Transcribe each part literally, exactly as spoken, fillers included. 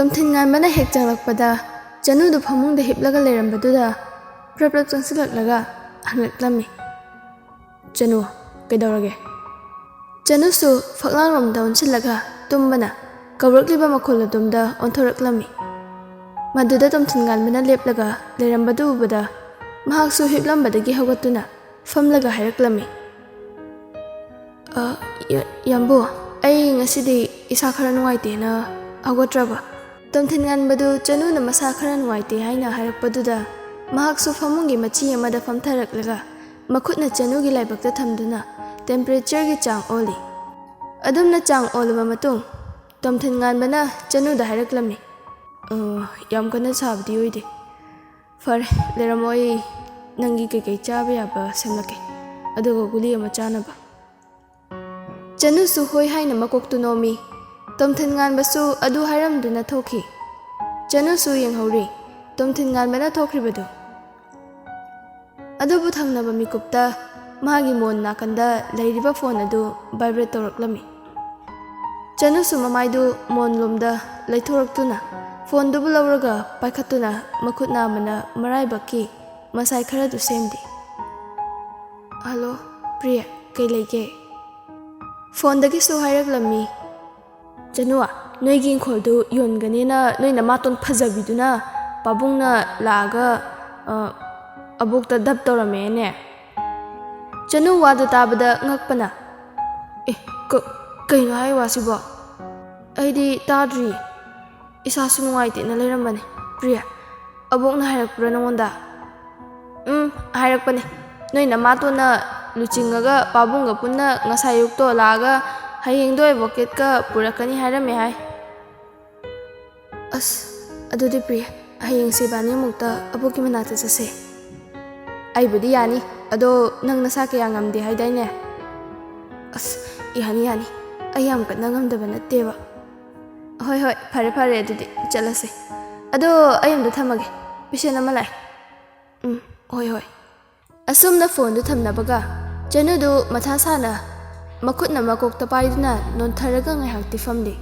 ꯇꯣꯝꯊꯤꯟ ꯉꯥꯟꯕꯅ ꯍꯦꯛ ꯆꯪꯂꯛꯄꯗ, ꯆꯅꯨꯗꯨ ꯐꯃꯨꯡꯗ ꯍꯤꯞꯂꯒ ꯂꯩꯔꯝꯕꯗꯨꯗ ꯄ꯭ꯔꯞ ꯄ꯭ꯔꯞ ꯆꯪꯁꯤꯜꯂꯛꯂꯒ ꯍꯪꯂꯛꯂꯝꯃꯤ꯫ "ꯆꯅꯨ, ꯀꯩꯗꯧꯔꯒꯦ?" ꯆꯅꯨꯁꯨ ꯐꯛꯂꯥꯡꯂꯣꯝꯗ ꯑꯣꯟꯁꯤꯜꯂꯒ ꯇꯨꯝꯕꯅ ꯀꯧꯔꯛꯂꯤꯕ ꯃꯈꯣꯜ ꯑꯗꯨꯝꯗ ꯑꯣꯟꯊꯣꯔꯛꯂꯝꯃꯤ꯫ ꯃꯗꯨꯗ ꯇꯣꯝꯊꯤꯟ ꯉꯥꯟꯕꯅ ꯂꯦꯞꯂꯒ ꯂꯩꯔꯝꯕꯗꯨ ꯎꯕꯗ, ꯃꯍꯥꯛꯁꯨ ꯍꯤꯞꯂꯝꯕꯗꯒꯤ ꯍꯧꯒꯠꯇꯨꯅ ꯐꯝꯂꯒ ꯍꯥꯏꯔꯛꯂꯝꯃꯤ꯫ "ꯑ, ꯌ-, ꯌꯥꯝꯕꯨ, ꯑꯩ ꯉꯁꯤꯗꯤ ꯏꯁꯥ ꯈꯔ ꯅꯨꯡꯉꯥꯏꯇꯦꯅ ꯍꯧꯒꯠꯇ꯭ꯔꯕ?" ꯇꯣꯝꯊꯤꯟ ꯉꯥꯟꯕꯗꯨ ꯆꯅꯨꯅ ꯃꯁꯥ ꯈꯔ ꯅꯨꯡꯉꯥꯏꯇꯦ ꯍꯥꯏꯅ ꯍꯥꯏꯔꯛꯄꯗꯨꯗ, ꯃꯍꯥꯛꯁꯨ ꯐꯃꯨꯡꯒꯤ ꯃꯆꯤ ꯑꯃꯗ ꯐꯝꯊꯔꯛꯂꯒ ꯃꯈꯨꯠꯅ ꯆꯅꯨꯒꯤ ꯂꯥꯏꯕꯛꯇ ꯊꯝꯗꯨꯅ temperatureꯒꯤ ꯆꯥꯡ ꯑꯣꯜꯂꯤ꯫ ꯑꯗꯨꯝꯅ ꯆꯥꯡ ꯑꯣꯜꯂꯕ ꯃꯇꯨꯡ, ꯇꯣꯝꯊꯤꯟ ꯉꯥꯟꯕꯅ ꯆꯅꯨꯗ ꯍꯥꯏꯔꯛꯂꯝꯃꯤ꯫ "ꯑ, ꯌꯥꯝ ꯀꯟꯅ ꯁꯥꯕꯗꯤ ꯑꯣꯏꯗꯦ꯫ ꯐꯔꯦ, ꯂꯩꯔꯝꯃꯣ, ꯑꯩ ꯅꯪꯒꯤ ꯀꯩꯀꯩ ꯆꯥꯕ ꯌꯥꯕ ꯁꯦꯝꯂꯛꯀꯦ, ꯑꯗꯨꯒ ꯒꯨꯂꯤ ꯑꯃ ꯆꯥꯅꯕ꯫" ꯆꯅꯨꯁꯨ ꯍꯣꯏ ꯍꯥꯏꯅ ꯃꯀꯣꯛꯇꯨ ꯅꯣꯝꯃꯤ꯫ ꯇꯣꯝꯊꯤꯟ ꯉꯥꯟꯕꯁꯨ ꯑꯗꯨ ꯍꯥꯏꯔꯝꯗꯨꯅ ꯊꯣꯛꯈꯤ꯫ ꯆꯅꯨꯁꯨ ꯌꯦꯡꯍꯧꯔꯤ, ꯇꯣꯝꯊꯤꯟ ꯉꯥꯟꯕꯅ ꯊꯣꯛꯈ꯭ꯔꯤꯕꯗꯨ꯫ ꯑꯗꯨꯕꯨ ꯊꯪꯅꯕ ꯃꯤꯀꯨꯞꯇ ꯃꯥꯒꯤ ꯃꯣꯟ ꯅꯥꯀꯟꯗ ꯂꯩꯔꯤꯕ ꯐꯣꯟ ꯑꯗꯨ vibrate ꯇꯧꯔꯛꯂꯝꯃꯤ꯫ ꯆꯅꯨꯁꯨ ꯃꯃꯥꯏꯗꯨ ꯃꯣꯟꯂꯣꯝꯗ ꯂꯩꯊꯣꯔꯛꯇꯨꯅ ꯐꯣꯟꯗꯨꯕꯨ ꯂꯧꯔꯒ ꯄꯥꯏꯈꯠꯇꯨꯅ ꯃꯈꯨꯠ ꯅꯥꯝꯃꯅ ꯃꯔꯥꯏꯕꯛꯀꯤ ꯃꯁꯥꯏ ꯈꯔꯗꯨ ꯁꯦꯝꯗꯦ꯫ "ꯍꯜꯂꯣ, ꯄ꯭ꯔꯤꯌ, ꯀꯩ ꯂꯩꯒꯦ?" ꯐꯣꯟꯗꯒꯤꯁꯨ ꯍꯥꯏꯔꯛꯂꯝꯃꯤ꯫ "ꯆꯅꯨ, ꯅꯣꯏꯒꯤ ꯏꯪꯈꯣꯜꯗꯨ ꯌꯣꯟꯒꯅꯦꯅ ꯅꯣꯏ ꯅꯃꯥꯇꯣꯟ ꯐꯖꯕꯤꯗꯨꯅ ꯄꯥꯕꯨꯡꯅ ꯂꯥꯛꯑꯒ, ꯑ, ꯑꯕꯣꯛꯇ ꯗꯞ ꯇꯧꯔꯝꯃꯦꯅꯦ?" ꯆꯅꯨ ꯋꯥꯗꯨ ꯇꯥꯕꯗ ꯉꯛꯄꯅ, "ꯑꯦ, ꯀ-, ꯀꯩꯅꯣ ꯍꯥꯏ ꯋꯥꯁꯤꯕꯣ? ꯑꯩꯗꯤ ꯇꯥꯗ꯭ꯔꯤ꯫ ꯏꯁꯥꯁꯨ ꯅꯨꯡꯉꯥꯏꯇꯦꯅ ꯂꯩꯔꯝꯕꯅꯦ꯫ ꯄ꯭ꯔꯤꯌ, ꯑꯕꯣꯛꯅ ꯍꯥꯏꯔꯛꯄ꯭ꯔꯥ ꯅꯉꯣꯟꯗ?" "ꯎꯝ, ꯍꯥꯏꯔꯛꯄꯅꯦ꯫ ꯅꯣꯏ ꯅꯃꯥꯇꯣꯟꯅ ꯂꯨꯆꯤꯡꯉꯒ ꯄꯥꯕꯨꯡꯒ ꯄꯨꯟꯅ ꯉꯁꯥꯏ ꯑꯌꯨꯛꯇꯣ ꯂꯥꯛꯑꯒ ꯍꯌꯦꯡꯗꯣ ꯑꯦꯗꯚꯣꯀꯦꯠꯀ ꯄꯨꯔꯛꯀꯅꯤ ꯍꯥꯏꯔꯝꯃꯦ ꯍꯥꯏ꯫" "ꯑꯁ, ꯑꯗꯨꯗꯤ ꯄ꯭ꯔꯤꯌ, ꯍꯌꯦꯡꯁꯦ ꯏꯕꯥꯅꯤ ꯑꯃꯨꯛꯇ ꯑꯕꯣꯛꯀꯤ ꯃꯅꯥꯛꯇ ꯆꯠꯁꯦ꯫" "ꯑꯩꯕꯨꯗꯤ ꯌꯥꯅꯤ, ꯑꯗꯣ ꯅꯪ ꯅꯁꯥ ꯀꯌꯥ ꯉꯝꯗꯦ ꯍꯥꯏꯗꯥꯏꯅꯦ?" "ꯑꯁ, ꯌꯥꯅꯤ, ꯌꯥꯅꯤ꯫ ꯑꯩ ꯌꯥꯝ ꯀꯟꯅ ꯉꯝꯗꯕ ꯅꯠꯇꯦꯕ꯫" "ꯍꯣꯏ, ꯍꯣꯏ, ꯐꯔꯦ, ꯐꯔꯦ, ꯑꯗꯨꯗꯤ ꯆꯠꯂꯁꯦ꯫ ꯑꯗꯣ ꯑꯩ ꯑꯝꯇ ꯊꯝꯃꯒꯦ, patient ꯑꯃ ꯂꯥꯛꯑꯦ꯫" "ꯎꯝ, ꯍꯣꯏ, ꯍꯣꯏ꯫" ꯑꯁꯨꯝꯅ ꯐꯣꯟꯗꯨ ꯊꯝꯅꯕꯒ ꯆꯅꯨꯗꯨ ꯃꯊꯥ ꯁꯥꯅ ꯃꯈꯨꯠꯅ ꯃꯀꯣꯛꯇ ꯄꯥꯏꯗꯨꯅ ꯅꯣꯟꯊꯔꯒ ꯉꯥꯏꯍꯥꯛꯇꯤ ꯐꯝꯂꯤ꯫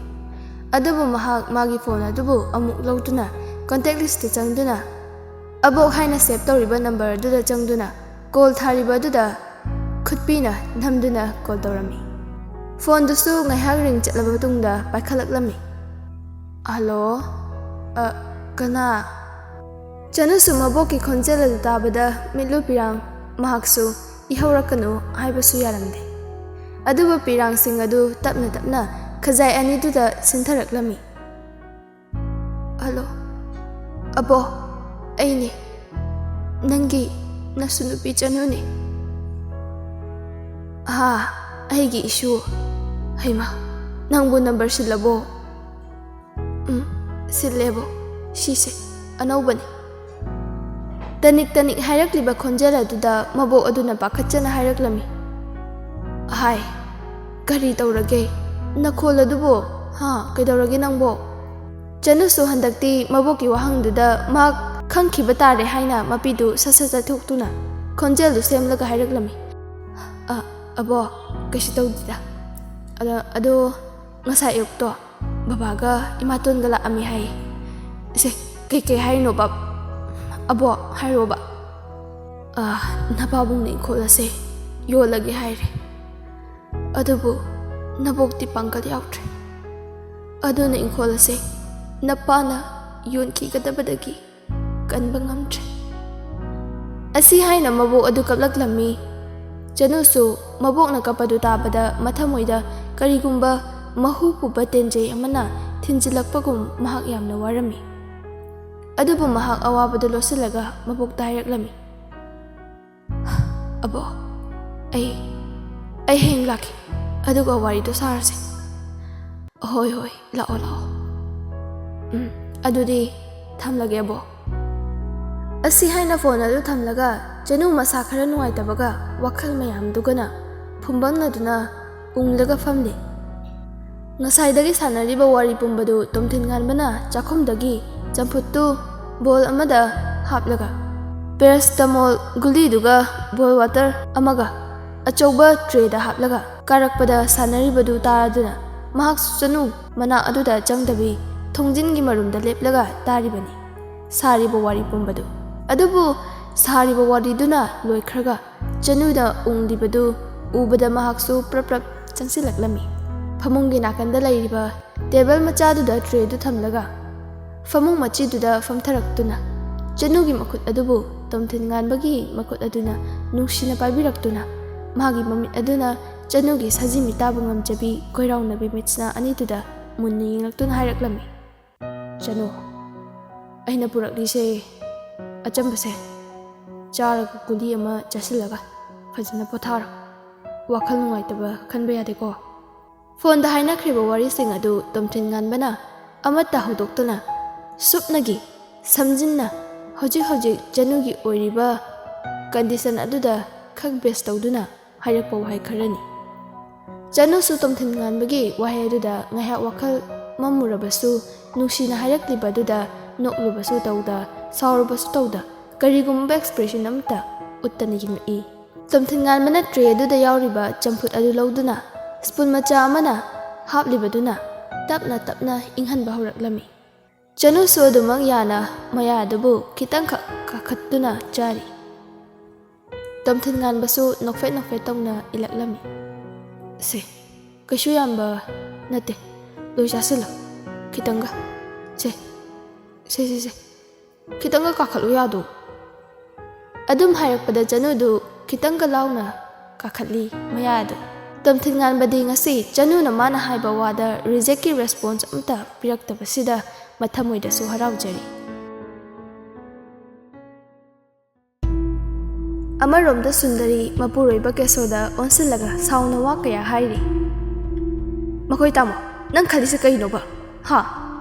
ꯑꯗꯨꯕꯨ ꯃꯍꯥꯛ ꯃꯥꯒꯤ ꯐꯣꯟ ꯑꯗꯨꯕꯨ ꯑꯃꯨꯛ ꯂꯧꯗꯨꯅ ꯀꯣꯟꯇꯦꯛ ꯂꯤꯁꯇ ꯆꯪꯗꯨꯅ ꯑꯕꯣꯛ ꯍꯥꯏꯅ ꯁꯦꯚ ꯇꯧꯔꯤꯕ ꯅꯝꯕꯔ ꯑꯗꯨꯗ ꯆꯪꯗꯨꯅ ꯀꯣꯜ ꯊꯥꯔꯤꯕ ꯑꯗꯨꯗ ꯈꯨꯠꯄꯤꯅ ꯅꯝꯗꯨꯅ ꯀꯣꯜ ꯇꯧꯔꯝꯃꯤ꯫ ꯐꯣꯟꯗꯨꯁꯨ ꯉꯥꯏꯍꯥꯛ ꯔꯤꯡ ꯆꯠꯂꯕ ꯃꯇꯨꯡꯗ ꯄꯥꯏꯈꯠꯂꯛꯂꯝꯃꯤ꯫ "ꯍꯜꯂꯣ? ꯑ, ꯀꯅꯥ?" ꯆꯅꯨꯁꯨ ꯃꯕꯣꯛꯀꯤ ꯈꯣꯟꯖꯦꯜ ꯑꯗꯨ ꯇꯥꯕꯗ ꯃꯤꯠꯂꯨ ꯄꯤꯔꯥꯡ, ꯃꯍꯥꯛꯁꯨ "ꯏꯍꯧꯔꯛꯀꯅꯨ" ꯍꯥꯏꯕꯁꯨ ꯌꯥꯔꯝꯗꯦ꯫ ꯑꯗꯨꯕꯨ ꯄꯤꯔꯥꯡꯁꯤꯡ ꯑꯗꯨ ꯇꯞꯅ ꯇꯞꯅ ꯈꯖꯥꯏ ꯑꯅꯤꯗꯨꯗ ꯁꯤꯟꯊꯔꯛꯂꯝꯃꯤ꯫ "ꯍꯜꯂꯣ, ꯑꯕꯣ, ꯑꯩꯅꯦ, ꯅꯪꯒꯤ ꯅꯁꯨ ꯅꯨꯄꯤ ꯆꯅꯨꯅꯦ꯫" "ꯍꯥ, ꯑꯩꯒꯤ ꯏꯁꯨ꯫ ꯍꯩꯃꯥ, ꯅꯪꯕꯨ ꯅꯝꯕꯔ ꯁꯤꯜꯂꯕꯣ?" "ꯎꯝ, ꯁꯤꯜꯂꯦꯕꯣ, ꯁꯤꯁꯦ ꯑꯅꯧꯕꯅꯤ꯫" ꯇꯅꯤꯛ ꯇꯅꯤꯛ ꯍꯥꯏꯔꯛꯂꯤꯕ ꯈꯣꯟꯖꯦꯜ ꯑꯗꯨꯗ ꯃꯕꯣꯛ ꯑꯗꯨꯅ ꯄꯥꯈꯠꯆꯅ ꯍꯥꯏꯔꯛꯂꯝꯃꯤ꯫ "ꯍꯥꯏ, ꯀꯔꯤ ꯇꯧꯔꯒꯦ? ꯅꯈꯣꯜ ꯑꯗꯨꯕꯨ, ꯍꯥ, ꯀꯩꯗꯧꯔꯒꯦ ꯅꯪꯕꯣ?" ꯆꯅꯨꯁꯨ ꯍꯟꯗꯛꯇꯤ ꯃꯕꯣꯛꯀꯤ ꯋꯥꯍꯪꯗꯨꯗ ꯃꯍꯥꯛ ꯈꯪꯈꯤꯕ ꯇꯥꯔꯦ ꯍꯥꯏꯅ ꯃꯄꯤꯗꯨ ꯁꯠ ꯁꯠ ꯆꯠꯊꯣꯛꯇꯨꯅ ꯈꯣꯟꯖꯦꯜꯗꯨ ꯁꯦꯝꯂꯒ ꯍꯥꯏꯔꯛꯂꯝꯃꯤ꯫ "ꯑ, ꯑꯕꯣ, ꯀꯩꯁꯨ ꯇꯧꯗꯦꯗ꯫ ꯑꯗꯣ, ꯑꯗꯣ ꯉꯁꯥꯏ ꯑꯌꯨꯛꯇꯣ ꯕꯕꯥꯒ ꯏꯃꯥꯇꯣꯟꯒ ꯂꯥꯛꯑꯝꯃꯤ ꯍꯥꯏ꯫" "ꯏꯁꯦ, ꯀꯩꯀꯩ ꯍꯥꯏꯔꯤꯅꯣꯕ? ꯑꯕꯣ, ꯍꯥꯏꯔꯣꯕ꯫" "ꯑ, ꯅꯄꯥꯕꯨꯡꯅ ꯏꯪꯈꯣꯜ ꯑꯁꯦ ꯌꯣꯜꯂꯒꯦ ꯍꯥꯏꯔꯦ꯫ ꯑꯗꯨꯕꯨ ꯅꯕꯣꯛꯇꯤ ꯄꯥꯡꯒꯜ ꯌꯥꯎꯗ꯭ꯔꯦ꯫ ꯑꯗꯨꯅ ꯏꯪꯈꯣꯜ ꯑꯁꯦ ꯅꯄꯥꯅ ꯌꯣꯟꯈꯤꯒꯗꯕꯗꯒꯤ ꯀꯟꯕ ꯉꯝꯗ꯭ꯔꯦ꯫" ꯑꯁꯤ ꯍꯥꯏꯅ ꯃꯕꯣꯛ ꯑꯗꯨ ꯀꯞꯂꯛꯂꯝꯃꯤ꯫ ꯆꯅꯨꯁꯨ ꯃꯕꯣꯛꯅ ꯀꯞꯄꯗꯨ ꯇꯥꯕꯗ ꯃꯊꯃꯣꯏꯗ ꯀꯔꯤꯒꯨꯝꯕ ꯃꯍꯨ ꯄꯨꯕ ꯇꯦꯟꯖꯩ ꯑꯃꯅ ꯊꯤꯟꯖꯤꯜꯂꯛꯄꯒꯨꯝ ꯃꯍꯥꯛ ꯌꯥꯝꯅ ꯋꯥꯔꯝꯃꯤ꯫ ꯑꯗꯨꯕꯨ ꯃꯍꯥꯛ ꯑꯋꯥꯕꯗꯨ ꯂꯣꯠꯁꯤꯜꯂꯒ ꯃꯕꯣꯛꯇ ꯍꯥꯏꯔꯛꯂꯝꯃꯤ꯫ "ꯑꯕꯣ, ꯑꯩ, ꯑꯩ ꯍꯌꯦꯡ ꯂꯥꯛꯀꯦ, ꯑꯗꯨꯒ ꯋꯥꯔꯤꯗꯣ ꯁꯥꯔꯁꯦ꯫" "ꯍꯣꯏ, ꯍꯣꯏ, ꯂꯥꯛꯑꯣ, ꯂꯥꯛꯑꯣ꯫ ꯎꯝ, ꯑꯗꯨꯗꯤ ꯊꯝꯂꯒꯦ, ꯑꯕꯣ꯫" ꯑꯁꯤ ꯍꯥꯏꯅ ꯐꯣꯟ ꯑꯗꯨ ꯊꯝꯂꯒ ꯆꯅꯨ ꯃꯁꯥ ꯈꯔ ꯅꯨꯡꯉꯥꯏꯇꯕꯒ ꯋꯥꯈꯜ ꯃꯌꯥꯝꯗꯨꯒꯅ ꯐꯨꯝꯕꯪꯅꯗꯨꯅ ꯎꯪꯂꯒ ꯐꯝꯂꯤ꯫ ꯉꯁꯥꯏꯗꯒꯤ ꯁꯥꯟꯅꯔꯤꯕ ꯋꯥꯔꯤ ꯄꯨꯝꯕꯗꯨ ꯇꯣꯝꯊꯤꯟ ꯉꯥꯟꯕꯅ ꯆꯥꯛꯈꯨꯝꯗꯒꯤ ꯆꯝꯐꯨꯠꯇꯨ ꯕꯣꯜ ꯑꯃꯗ ꯍꯥꯞꯂꯒ, ꯄꯦꯔꯥꯁꯤꯇꯥꯃꯣꯜ ꯒꯨꯂꯤꯗꯨꯒ ꯕꯣꯜ ꯋꯥꯇꯔ ꯑꯃꯒ ꯑꯆꯧꯕ ꯇ꯭ꯔꯦꯗ ꯍꯥꯞꯂꯒ ꯀꯥꯔꯛꯄꯗ ꯁꯥꯟꯅꯔꯤꯕꯗꯨ ꯇꯥꯗꯨꯅ ꯃꯍꯥꯛꯁꯨ ꯆꯅꯨ ꯃꯅꯥꯛ ꯑꯗꯨꯗ ꯆꯪꯗꯕꯤ ꯊꯣꯡꯖꯤꯟꯒꯤ ꯃꯔꯨꯝꯗ ꯂꯦꯞꯂꯒ ꯇꯥꯔꯤꯕꯅꯤ ꯁꯥꯔꯤꯕ ꯋꯥꯔꯤ ꯄꯨꯝꯕꯗꯨ꯫ ꯑꯗꯨꯕꯨ ꯁꯥꯔꯤꯕ ꯋꯥꯔꯤꯗꯨꯅ ꯂꯣꯏꯈ꯭ꯔꯒ ꯆꯅꯨꯗ ꯎꯪꯂꯤꯕꯗꯨ ꯎꯕꯗ ꯃꯍꯥꯛꯁꯨ ꯄ꯭ꯔꯞ ꯄ꯭ꯔꯞ ꯆꯪꯁꯤꯜꯂꯛꯂꯝꯃꯤ꯫ ꯐꯃꯨꯡꯒꯤ ꯅꯥꯀꯟꯗ ꯂꯩꯔꯤꯕ ꯇꯦꯕꯜ ꯃꯆꯥꯗꯨꯗ ꯇ꯭ꯔꯦꯗꯨ ꯊꯝꯂꯒ ꯐꯃꯨꯡ ꯃꯆꯤꯗꯨꯗ ꯐꯝꯊꯔꯛꯇꯨꯅ ꯆꯅꯨꯒꯤ ꯃꯈꯨꯠ ꯑꯗꯨꯕꯨ ꯇꯣꯝꯊꯤꯟ ꯉꯥꯟꯕꯒꯤ ꯃꯈꯨꯠ ꯑꯗꯨꯅ ꯅꯨꯡꯁꯤꯅ ꯄꯥꯏꯕꯤꯔꯛꯇꯨꯅ ꯃꯥꯒꯤ ꯃꯃꯤꯠ ꯑꯗꯨꯅ ꯆꯅꯨꯒꯤ ꯁꯖꯤ ꯃꯤꯇꯥꯕ ꯉꯝꯖꯕꯤ ꯀꯣꯏꯔꯥꯎꯅꯕꯤ ꯃꯤꯠꯁꯅꯥ ꯑꯅꯤꯗꯨꯗ ꯃꯨꯟꯅ ꯌꯦꯡꯂꯛꯇꯨꯅ ꯍꯥꯏꯔꯛꯂꯝꯃꯤ, "ꯆꯅꯨ, ꯑꯩꯅ ꯄꯨꯔꯛꯂꯤꯁꯦ ꯑꯆꯝꯕꯁꯦ ꯆꯥꯔꯒ ꯒꯨꯂꯤ ꯑꯃ ꯆꯥꯁꯤꯜꯂꯒ ꯐꯖꯅ ꯄꯣꯊꯥꯔꯣ꯫ ꯋꯥꯈꯜ ꯅꯨꯡꯉꯥꯏꯇꯕ ꯈꯟꯕ ꯌꯥꯗꯦꯀꯣ?" ꯐꯣꯟꯗ ꯍꯥꯏꯅꯈ꯭ꯔꯤꯕ ꯋꯥꯔꯤꯁꯤꯡ ꯑꯗꯨ ꯇꯣꯝꯊꯤꯟ ꯉꯥꯟꯕꯅ ꯑꯃꯠꯇ ꯍꯧꯗꯣꯛꯇꯅ ꯁꯨꯞꯅꯒꯤ ꯁꯝꯖꯤꯟꯅ ꯍꯧꯖꯤꯛ ꯍꯧꯖꯤꯛ ꯆꯅꯨꯒꯤ ꯑꯣꯏꯔꯤꯕ ꯀꯟꯗꯤꯁꯟ ꯑꯗꯨꯗ ꯈꯛ ꯕꯦꯁ ꯇꯧꯗꯨꯅ ꯍꯥꯏꯔꯛꯄ ꯋꯥꯍꯩ ꯈꯔꯅꯤ꯫ ꯆꯅꯨꯁꯨ ꯇꯣꯝꯊꯤꯟ ꯉꯥꯟꯕꯒꯤ ꯋꯥꯍꯩ ꯑꯗꯨꯗ ꯉꯥꯏꯍꯥꯛ ꯋꯥꯈꯜ ꯃꯝꯃꯨꯔꯕꯁꯨ, ꯅꯨꯡꯁꯤꯅ ꯍꯥꯏꯔꯛꯂꯤꯕ ꯑꯗꯨꯗ ꯅꯣꯛꯂꯨꯕꯁꯨ ꯇꯧꯗ, ꯁꯥꯎꯔꯨꯕꯁꯨ ꯇꯧꯗ, ꯀꯔꯤꯒꯨꯝꯕ ꯑꯦꯛꯁꯄ꯭ꯔꯦꯁꯟ ꯑꯃꯠꯇ ꯎꯠꯇꯅ ꯌꯦꯡꯂꯛꯏ꯫ ꯇꯣꯝꯊꯤꯟ ꯉꯥꯟꯕꯅ ꯇ꯭ꯔꯦ ꯑꯗꯨꯗ ꯌꯥꯎꯔꯤꯕ ꯆꯝꯐꯨꯠ ꯑꯗꯨ ꯂꯧꯗꯨꯅ ꯁ꯭ꯄꯨꯟ ꯃꯆꯥ ꯑꯃꯅ ꯍꯥꯞꯂꯤꯕꯗꯨꯅ ꯇꯞꯅ ꯇꯞꯅ ꯏꯪꯍꯟꯕ ꯍꯧꯔꯛꯂꯝꯃꯤ꯫ ꯆꯅꯨꯁꯨ ꯑꯗꯨꯃꯛ ꯌꯥꯅ ꯃꯌꯥ ꯑꯗꯨꯕꯨ ꯈꯤꯇꯪꯈꯛ ꯀꯥꯈꯠꯇꯨꯅ ꯆꯥꯔꯤ꯫ ꯇꯣꯝꯊꯤꯟ ꯉꯥꯟꯕꯁꯨ ꯅꯣꯛꯐꯦꯠ ꯅꯣꯛꯐꯦꯠ ꯇꯧꯅ ꯏꯜꯂꯛꯂꯝꯃꯤ꯫ "ꯁꯦ, ꯀꯩꯁꯨ ꯌꯥꯝꯕ ꯅꯠꯇꯦ, ꯂꯣꯏ ꯆꯥꯁꯤꯜꯂꯣ, ꯈꯤꯇꯪꯒ꯫ ꯁꯦ, ꯁꯦ, ꯁꯦ, ꯁꯦ, ꯈꯤꯇꯪꯒ ꯀꯥꯈꯠꯂꯨ ꯌꯥꯗꯣ?" ꯑꯗꯨꯝ ꯍꯥꯏꯔꯛꯄꯗ ꯆꯅꯨꯗꯨ ꯈꯤꯇꯪꯒ ꯂꯥꯎꯅ ꯀꯥꯈꯠꯂꯤ ꯃꯌꯥꯗꯨ꯫ ꯇꯣꯝꯊꯤꯟ ꯉꯥꯟꯕꯗꯤ ꯉꯁꯤ ꯆꯅꯨꯅ ꯃꯥꯅ ꯍꯥꯏꯕ ꯋꯥꯗ ꯔꯤꯖꯦꯛꯀꯤ ꯔꯦꯁꯄꯣꯟꯁ ꯑꯃꯠꯇ ꯄꯤꯔꯛꯇꯕꯁꯤꯗ ꯃꯊꯃꯣꯏꯗꯁꯨ ꯍꯔꯥꯎꯖꯔꯤ꯫ ꯑꯃꯔꯣꯝꯗ ꯁꯨꯟꯗꯔꯤ ꯃꯄꯨꯔꯣꯏꯕ ꯀꯦꯁꯣꯗ ꯑꯣꯟꯁꯤꯜꯂꯒ ꯁꯥꯎꯅ ꯋꯥ ꯀꯌꯥ ꯍꯥꯏꯔꯤ꯫ "ꯃꯈꯣꯏ ꯇꯥꯃꯣ, ꯅꯪ ꯈꯜꯂꯤꯁꯦ ꯀꯩꯅꯣꯕ? ꯍꯥ?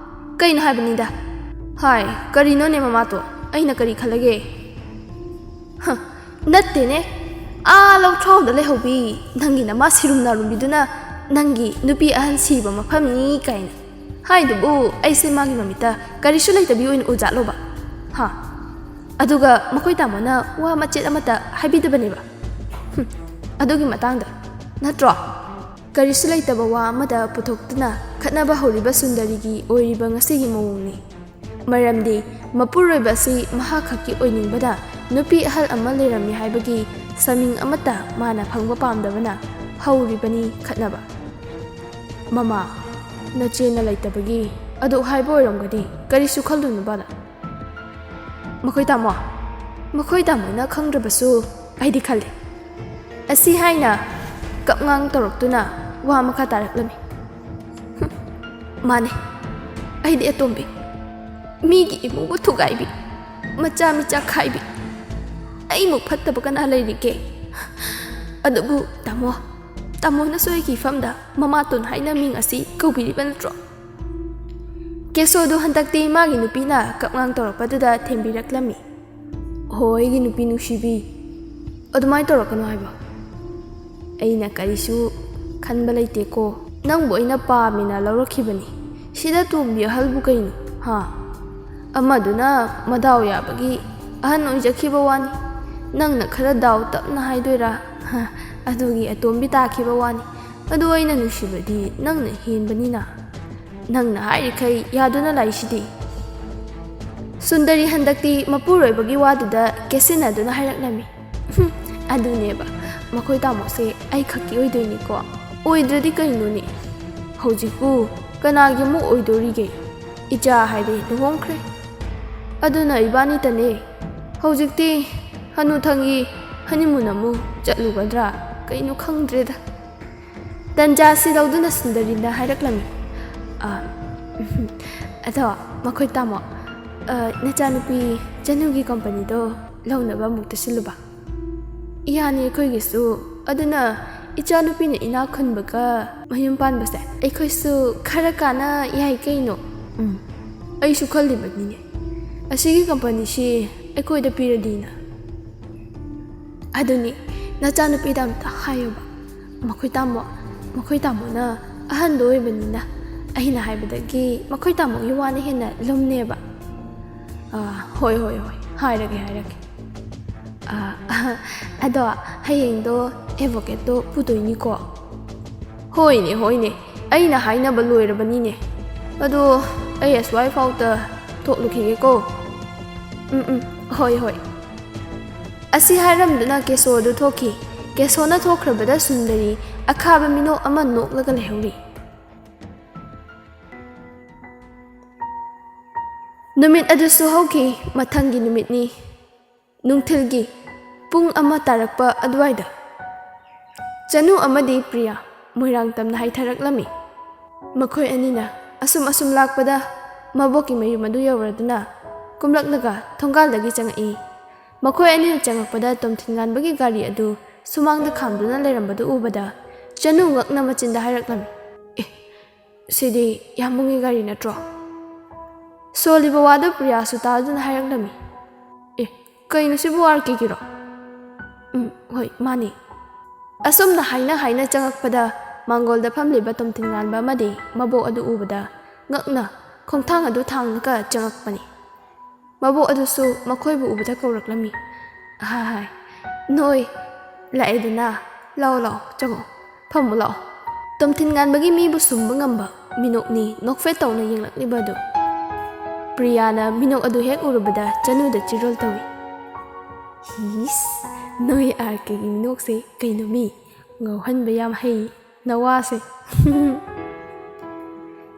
ꯀꯩꯅꯣ ꯍꯥꯏꯕꯅꯤꯗ?" "ꯍꯥꯏ, ꯀꯔꯤꯅꯣꯅꯦ ꯃꯃꯥꯇꯣ? ꯑꯩꯅ ꯀꯔꯤ ꯈꯜꯂꯒꯦ?" "ꯍ, ꯅꯠꯇꯦꯅꯦ꯫ ꯑꯥ ꯂꯧꯊ꯭ꯔꯥꯎꯗ ꯂꯩꯍꯧꯕꯤ ꯅꯪꯒꯤ ꯅꯃꯥ ꯁꯤꯔꯨꯝ ꯅꯥꯔꯨꯝꯕꯤꯗꯨꯅ ꯅꯪꯒꯤ ꯅꯨꯄꯤ ꯑꯍꯟ ꯁꯤꯕ ꯃꯐꯝꯅꯤ ꯀꯥꯏꯅ ꯍꯥꯏꯗꯨꯕꯨ ꯑꯩꯁꯦ ꯃꯥꯒꯤ ꯃꯃꯤꯠꯇ ꯀꯔꯤꯁꯨ ꯂꯩꯇꯕꯤ ꯑꯣꯏꯅ ꯎꯖꯥꯠꯂꯣꯕ? ꯍꯥ? ꯑꯗꯨꯒ ꯃꯈꯣꯏ ꯇꯥꯃꯣꯅ ꯋꯥ ꯃꯆꯦꯠ ꯑꯃꯠꯇ ꯍꯥꯏꯕꯤꯗꯕꯅꯦꯕ꯫ ꯍꯨꯝ, ꯑꯗꯨꯒꯤ ꯃꯇꯥꯡꯗ ꯅꯠꯇ꯭ꯔꯣ?" ꯀꯔꯤꯁꯨ ꯂꯩꯇꯕ ꯋꯥ ꯑꯃꯗ ꯄꯨꯊꯣꯛꯇꯨꯅ ꯈꯠꯅꯕ ꯍꯧꯔꯤꯕ ꯁꯨꯟꯗꯔꯤꯒꯤ ꯑꯣꯏꯔꯤꯕ ꯉꯁꯤꯒꯤ ꯃꯑꯣꯡꯅꯤ꯫ ꯃꯔꯝꯗꯤ ꯃꯄꯨꯔꯣꯏꯕ ꯑꯁꯤ ꯃꯍꯥꯛ ꯈꯛꯀꯤ ꯑꯣꯏꯅꯤꯡꯕꯅ ꯅꯨꯄꯤ ꯑꯍꯜ ꯑꯃ ꯂꯩꯔꯝꯃꯤ ꯍꯥꯏꯕꯒꯤ ꯁꯃꯤꯡ ꯑꯃꯠꯇ ꯃꯥꯅ ꯐꯪꯕ ꯄꯥꯝꯗꯕꯅ ꯍꯧꯔꯤꯕꯅꯤ ꯈꯠꯅꯕ꯫ "ꯃꯃꯥ, ꯅꯆꯦꯅ ꯂꯩꯇꯕꯒꯤ ꯑꯗꯨ ꯍꯥꯏꯕ ꯑꯣꯏꯔꯝꯒꯅꯤ, ꯀꯔꯤꯁꯨ ꯈꯜꯂꯨꯅꯨ ꯕꯥꯂꯥ꯫" "ꯃꯈꯣꯏ ꯇꯥꯃꯣ, ꯃꯈꯣꯏ ꯇꯥꯃꯣꯅ ꯈꯪꯗ꯭ꯔꯕꯁꯨ ꯑꯩꯗꯤ ꯈꯜꯂꯤ꯫" ꯑꯁꯤ ꯍꯥꯏꯅ ꯀꯞꯉꯥꯡ ꯇꯧꯔꯛꯇꯨꯅ ꯋꯥ ꯃꯈꯥ ꯇꯥꯔꯛꯂꯝꯃꯤ꯫ "ꯃꯥꯅꯦ, ꯑꯩꯗꯤ ꯑꯇꯣꯝꯕꯤ, ꯃꯤꯒꯤ ꯏꯃꯨꯡꯕꯨ ꯊꯨꯒꯥꯏꯕꯤ, ꯃꯆꯥ ꯃꯤꯆꯥ ꯈꯥꯏꯕꯤ, ꯑꯩꯃꯨꯛ ꯐꯠꯇꯕ ꯀꯅꯥ ꯂꯩꯔꯤꯒꯦ? ꯑꯗꯨꯕꯨ ꯇꯥꯃꯣ, ꯇꯥꯃꯣꯅꯁꯨ ꯑꯩꯒꯤ ꯏꯐꯝꯗ ꯃꯃꯥꯇꯣꯟ ꯍꯥꯏꯅ ꯃꯤꯡ ꯑꯁꯤ ꯀꯧꯕꯤꯔꯤꯕ ꯅꯠꯇ꯭ꯔꯣ?" ꯀꯦꯁꯣꯗꯨ ꯍꯟꯗꯛꯇꯤ ꯃꯥꯒꯤ ꯅꯨꯄꯤꯅ ꯀꯞꯉꯥꯡ ꯇꯧꯔꯛꯄꯗꯨꯗ ꯊꯦꯝꯕꯤꯔꯛꯂꯝꯃꯤ꯫ "ꯍꯣ, ꯑꯩꯒꯤ ꯅꯨꯄꯤ ꯅꯨꯡꯁꯤꯕꯤ, ꯑꯗꯨꯃꯥꯏꯅ ꯇꯧꯔꯛꯀꯅꯨ ꯍꯥꯏꯕ꯫ ꯑꯩꯅ ꯀꯔꯤꯁꯨ ꯈꯟꯕ ꯂꯩꯇꯦꯀꯣ꯫ ꯅꯪꯕꯨ ꯑꯩꯅ ꯄꯥꯝꯃꯦꯅ ꯂꯧꯔꯛꯈꯤꯕꯅꯤ꯫ ꯁꯤꯗ ꯇꯣꯝꯕꯤ ꯑꯍꯜꯕꯨ ꯀꯩꯅꯣ, ꯍꯥ? ꯑꯃꯗꯨꯅ ꯃꯗꯥꯎ ꯌꯥꯕꯒꯤ ꯑꯍꯟ ꯑꯣꯏꯖꯈꯤꯕ ꯋꯥꯅꯤ꯫ ꯅꯪꯅ ꯈꯔ ꯗꯥꯎ ꯇꯞꯅ ꯍꯥꯏꯗꯣꯏꯔꯥ? ꯍ, ꯑꯗꯨꯒꯤ ꯑꯇꯣꯝꯕꯤ ꯇꯥꯈꯤꯕ ꯋꯥꯅꯤ꯫ ꯑꯗꯨ ꯑꯩꯅ ꯅꯨꯡꯁꯤꯕꯗꯤ ꯅꯪꯅ ꯍꯦꯟꯕꯅꯤꯅ꯫ ꯅꯪꯅ ꯍꯥꯏꯔꯤꯈꯩ ꯌꯥꯗꯨꯅ ꯂꯥꯛꯏꯁꯤꯗꯤ꯫" ꯁꯨꯟꯗꯔꯤ ꯍꯟꯗꯛꯇꯤ ꯃꯄꯨꯔꯣꯏꯕꯒꯤ ꯋꯥꯗꯨꯗ ꯀꯦꯁꯤꯟꯅꯗꯨꯅ ꯍꯥꯏꯔꯛꯂꯝꯃꯤ꯫ "ꯍꯨꯝ, ꯑꯗꯨꯅꯦꯕ, ꯃꯈꯣꯏ ꯇꯥꯃꯣꯁꯦ ꯑꯩ ꯈꯛꯀꯤ ꯑꯣꯏꯗꯣꯏꯅꯤꯀꯣ꯫ ꯑꯣꯏꯗ꯭ꯔꯗꯤ ꯀꯩꯅꯣꯅꯦ? ꯍꯧꯖꯤꯛꯄꯨ ꯀꯅꯥꯒꯤ ꯑꯃꯨꯛ ꯑꯣꯏꯗꯣꯔꯤꯒꯦ? ꯏꯆꯥ ꯍꯥꯏꯔꯦ ꯂꯨꯍꯣꯡꯈ꯭ꯔꯦ꯫ ꯑꯗꯨꯅ ꯏꯕꯥꯅꯤꯇꯅꯦ꯫ ꯍꯧꯖꯤꯛꯇꯤ ꯍꯅꯨꯊꯪꯒꯤ ꯍꯅꯤꯃꯨꯟ ꯑꯃꯨꯛ ꯆꯠꯂꯨꯒꯗ꯭ꯔꯥ? ꯀꯩꯅꯣ ꯈꯪꯗ꯭ꯔꯦꯗ꯫" ꯇꯟꯖꯥ ꯑꯁꯤ ꯂꯧꯗꯨꯅ ꯁꯨꯟꯗꯔꯤꯅ ꯍꯥꯏꯔꯛꯂꯝꯃꯤ꯫ "ꯑ, ꯑꯗꯣ ꯃꯈꯣꯏ ꯇꯥꯃꯣ, ꯑ, ꯅꯆꯥꯅꯨꯄꯤ ꯆꯅꯨꯒꯤ ꯀꯝꯄꯅꯤꯗꯣ ꯂꯧꯅꯕ ꯑꯃꯨꯛꯇ ꯁꯤꯜꯂꯨꯕ꯫ ꯏꯌꯥꯅꯤ ꯑꯩꯈꯣꯏꯒꯤꯁꯨ꯫ ꯑꯗꯨꯅ ꯏꯆꯥꯅꯨꯄꯤꯅ ꯏꯅꯥꯛ ꯈꯨꯟꯕꯒ ꯃꯌꯨꯝ ꯄꯥꯟꯕꯁꯦ ꯑꯩꯈꯣꯏꯁꯨ ꯈꯔ ꯀꯥꯟꯅ ꯌꯥꯏ ꯀꯩꯅꯣ꯫" "ꯎꯝ, ꯑꯩꯁꯨ ꯈꯜꯂꯤꯕꯅꯤꯅꯦ, ꯑꯁꯤꯒꯤ ꯀꯝꯄꯅꯤꯁꯤ ꯑꯩꯈꯣꯏꯗ ꯄꯤꯔꯗꯤꯅ꯫" "ꯑꯗꯨꯅꯤ, ꯅꯆꯥꯅꯨꯄꯤꯗ ꯑꯝꯇ ꯍꯥꯏꯌꯣꯕ꯫ ꯃꯈꯣꯏ ꯇꯥꯃꯣ, ꯃꯈꯣꯏ ꯇꯥꯃꯣꯅ ꯑꯍꯟꯗꯣ ꯑꯣꯏꯕꯅꯤꯅ ꯑꯩꯅ ꯍꯥꯏꯕꯗꯒꯤ ꯃꯈꯣꯏ ꯇꯥꯃꯣꯒꯤ ꯋꯥꯅ ꯍꯦꯟꯅ ꯂꯨꯝꯅꯦꯕ꯫" "ꯑꯥ, ꯍꯣꯏ, ꯍꯣꯏ, ꯍꯣꯏ, ꯍꯥꯏꯔꯒꯦ, ꯍꯥꯏꯔꯒꯦ꯫ ꯑꯥ, ꯑꯗꯣ ꯍꯌꯦꯡꯗꯣ ꯑꯦꯗꯚꯣꯀꯦꯠꯇꯣ ꯄꯨꯗꯣꯏꯅꯤꯀꯣ?" ꯍꯣꯏꯅꯦ, ꯍꯣꯏꯅꯦ, ꯑꯩꯅ ꯍꯥꯏꯅꯕ ꯂꯣꯏꯔꯕꯅꯤꯅꯦ꯫ ꯑꯗꯣ ꯑꯩ ꯑꯁ꯭ꯋꯥꯏ ꯐꯥꯎꯇ ꯊꯣꯛꯂꯨꯈꯤꯒꯦꯀꯣ꯫ ꯎꯝ, ꯎꯝ, ꯍꯣꯏ, ꯍꯣꯏ꯫ ꯑꯁꯤ ꯍꯥꯏꯔꯝꯗꯨꯅ ꯀꯦꯁꯣ ꯑꯗꯨ ꯊꯣꯛꯈꯤ꯫ ꯀꯦꯁꯣꯅ ꯊꯣꯛꯈ꯭ꯔꯕꯗ ꯁꯨꯟꯗꯔꯤ ꯑꯈꯥꯕ ꯃꯤꯅꯣꯛ ꯑꯃ ꯅꯣꯛꯂꯒ ꯂꯩꯍꯧꯔꯤ꯫ ꯅꯨꯃꯤꯠ ꯑꯗꯨꯁꯨ ꯍꯧꯈꯤ꯫ ꯃꯊꯪꯒꯤ ꯅꯨꯃꯤꯠꯅꯤ꯫ ꯅꯨꯡꯊꯤꯜꯒꯤ ꯄꯨꯡ ꯑꯃ ꯇꯥꯔꯛꯄ ꯑꯗꯨꯋꯥꯏꯗ ꯆꯅꯨ ꯑꯃꯗꯤ ꯄ꯭ꯔꯤꯌꯥ ꯃꯣꯏꯔꯥꯡ ꯇꯝꯅ ꯍꯥꯏꯊꯔꯛꯂꯝꯃꯤ꯫ ꯃꯈꯣꯏ ꯑꯅꯤꯅ ꯑꯁꯨꯝ ꯑꯁꯨꯝ ꯂꯥꯛꯄꯗ ꯃꯕꯣꯛꯀꯤ ꯃꯌꯨꯝ ꯑꯗꯨ ꯌꯧꯔꯗꯨꯅ ꯀꯨꯝꯂꯛꯂꯒ ꯊꯣꯡꯒꯥꯜꯗꯒꯤ ꯆꯪꯉꯛꯏ꯫ ꯃꯈꯣꯏ ꯑꯅꯤꯅ ꯆꯪꯉꯛꯄꯗ ꯇꯣꯝꯊꯤꯟꯉꯥꯟꯕꯒꯤ ꯒꯥꯔꯤ ꯑꯗꯨ ꯁꯨꯃꯥꯡꯗ ꯈꯥꯝꯗꯨꯅ ꯂꯩꯔꯝꯕꯗꯨ ꯎꯕꯗ ꯆꯅꯨ ꯉꯛꯅ ꯃꯆꯤꯟꯗ ꯍꯥꯏꯔꯛꯂꯝꯃꯤ, "ꯑꯦ, ꯁꯤꯗꯤ ꯌꯥꯝꯕꯨꯡꯒꯤ ꯒꯥꯔꯤ ꯅꯠꯇ꯭ꯔꯣ?" ꯁꯣꯜꯂꯤꯕ ꯋꯥꯗꯨ ꯄ꯭ꯔꯤꯌꯥꯁꯨ ꯇꯥꯗꯨꯅ ꯍꯥꯏꯔꯛꯂꯝꯃꯤ, "ꯑꯦ, ꯀꯩꯅꯣ ꯁꯤꯕꯨ ꯑꯥꯔ ꯀꯦꯒꯤꯔꯣ?" "ꯎꯝ, ꯍꯣꯏ, ꯃꯥꯅꯤ꯫" ꯑꯁꯨꯝꯅ ꯍꯥꯏꯅ ꯍꯥꯏꯅ ꯆꯪꯉꯛꯄꯗ ꯃꯥꯡꯒꯣꯜꯗ ꯐꯝꯂꯤꯕ ꯇꯣꯝꯊꯤꯟꯉꯥꯟꯕ ꯑꯃꯗꯤ ꯃꯕꯣꯛ ꯑꯗꯨ ꯎꯕꯗ ꯉꯛꯅ ꯈꯣꯡꯊꯥꯡ ꯑꯗꯨ ꯊꯥꯡꯂꯒ ꯆꯪꯉꯛꯄꯅꯤ꯫ ꯃꯕꯣꯛ ꯑꯗꯨꯁꯨ ꯃꯈꯣꯏꯕꯨ ꯎꯕꯗ ꯀꯧꯔꯛꯂꯝꯃꯤ꯫ "ꯑꯍꯥꯍꯥꯏ, ꯅꯣꯏ ꯂꯥꯛꯑꯦꯗꯅ, ꯂꯥꯛꯑꯣ, ꯂꯥꯛꯑꯣ, ꯆꯪꯉꯛꯑꯣ, ꯐꯝꯃꯨ ꯂꯥꯛꯑꯣ꯫" ꯇꯣꯝꯊꯤꯟꯉꯥꯟꯕꯒꯤ ꯃꯤꯕꯨ ꯁꯨꯝꯕ ꯉꯝꯕ ꯃꯤꯅꯣꯛꯅꯤ ꯅꯣꯛꯐꯦꯠ ꯇꯧꯅ ꯌꯦꯡꯂꯛꯂꯤꯕ ꯑꯗꯨ꯫ ꯄ꯭ꯔꯤꯌꯥꯅ ꯃꯤꯅꯣꯛ ꯑꯗꯨ ꯍꯦꯛ ꯎꯔꯨꯕꯗ ꯆꯅꯨꯗ ꯆꯤꯔꯣꯜ ꯇꯧꯏ꯫ "ꯍꯤꯁ, ꯅꯣꯏ ꯑꯥꯔ ꯀꯦꯒꯤ ꯃꯤꯅꯣꯛꯁꯦ ꯀꯩꯅꯣ ꯃꯤ? ꯉꯥꯎꯍꯟꯕ ꯌꯥꯝ ꯍꯩ ꯅꯋꯥꯁꯦ꯫"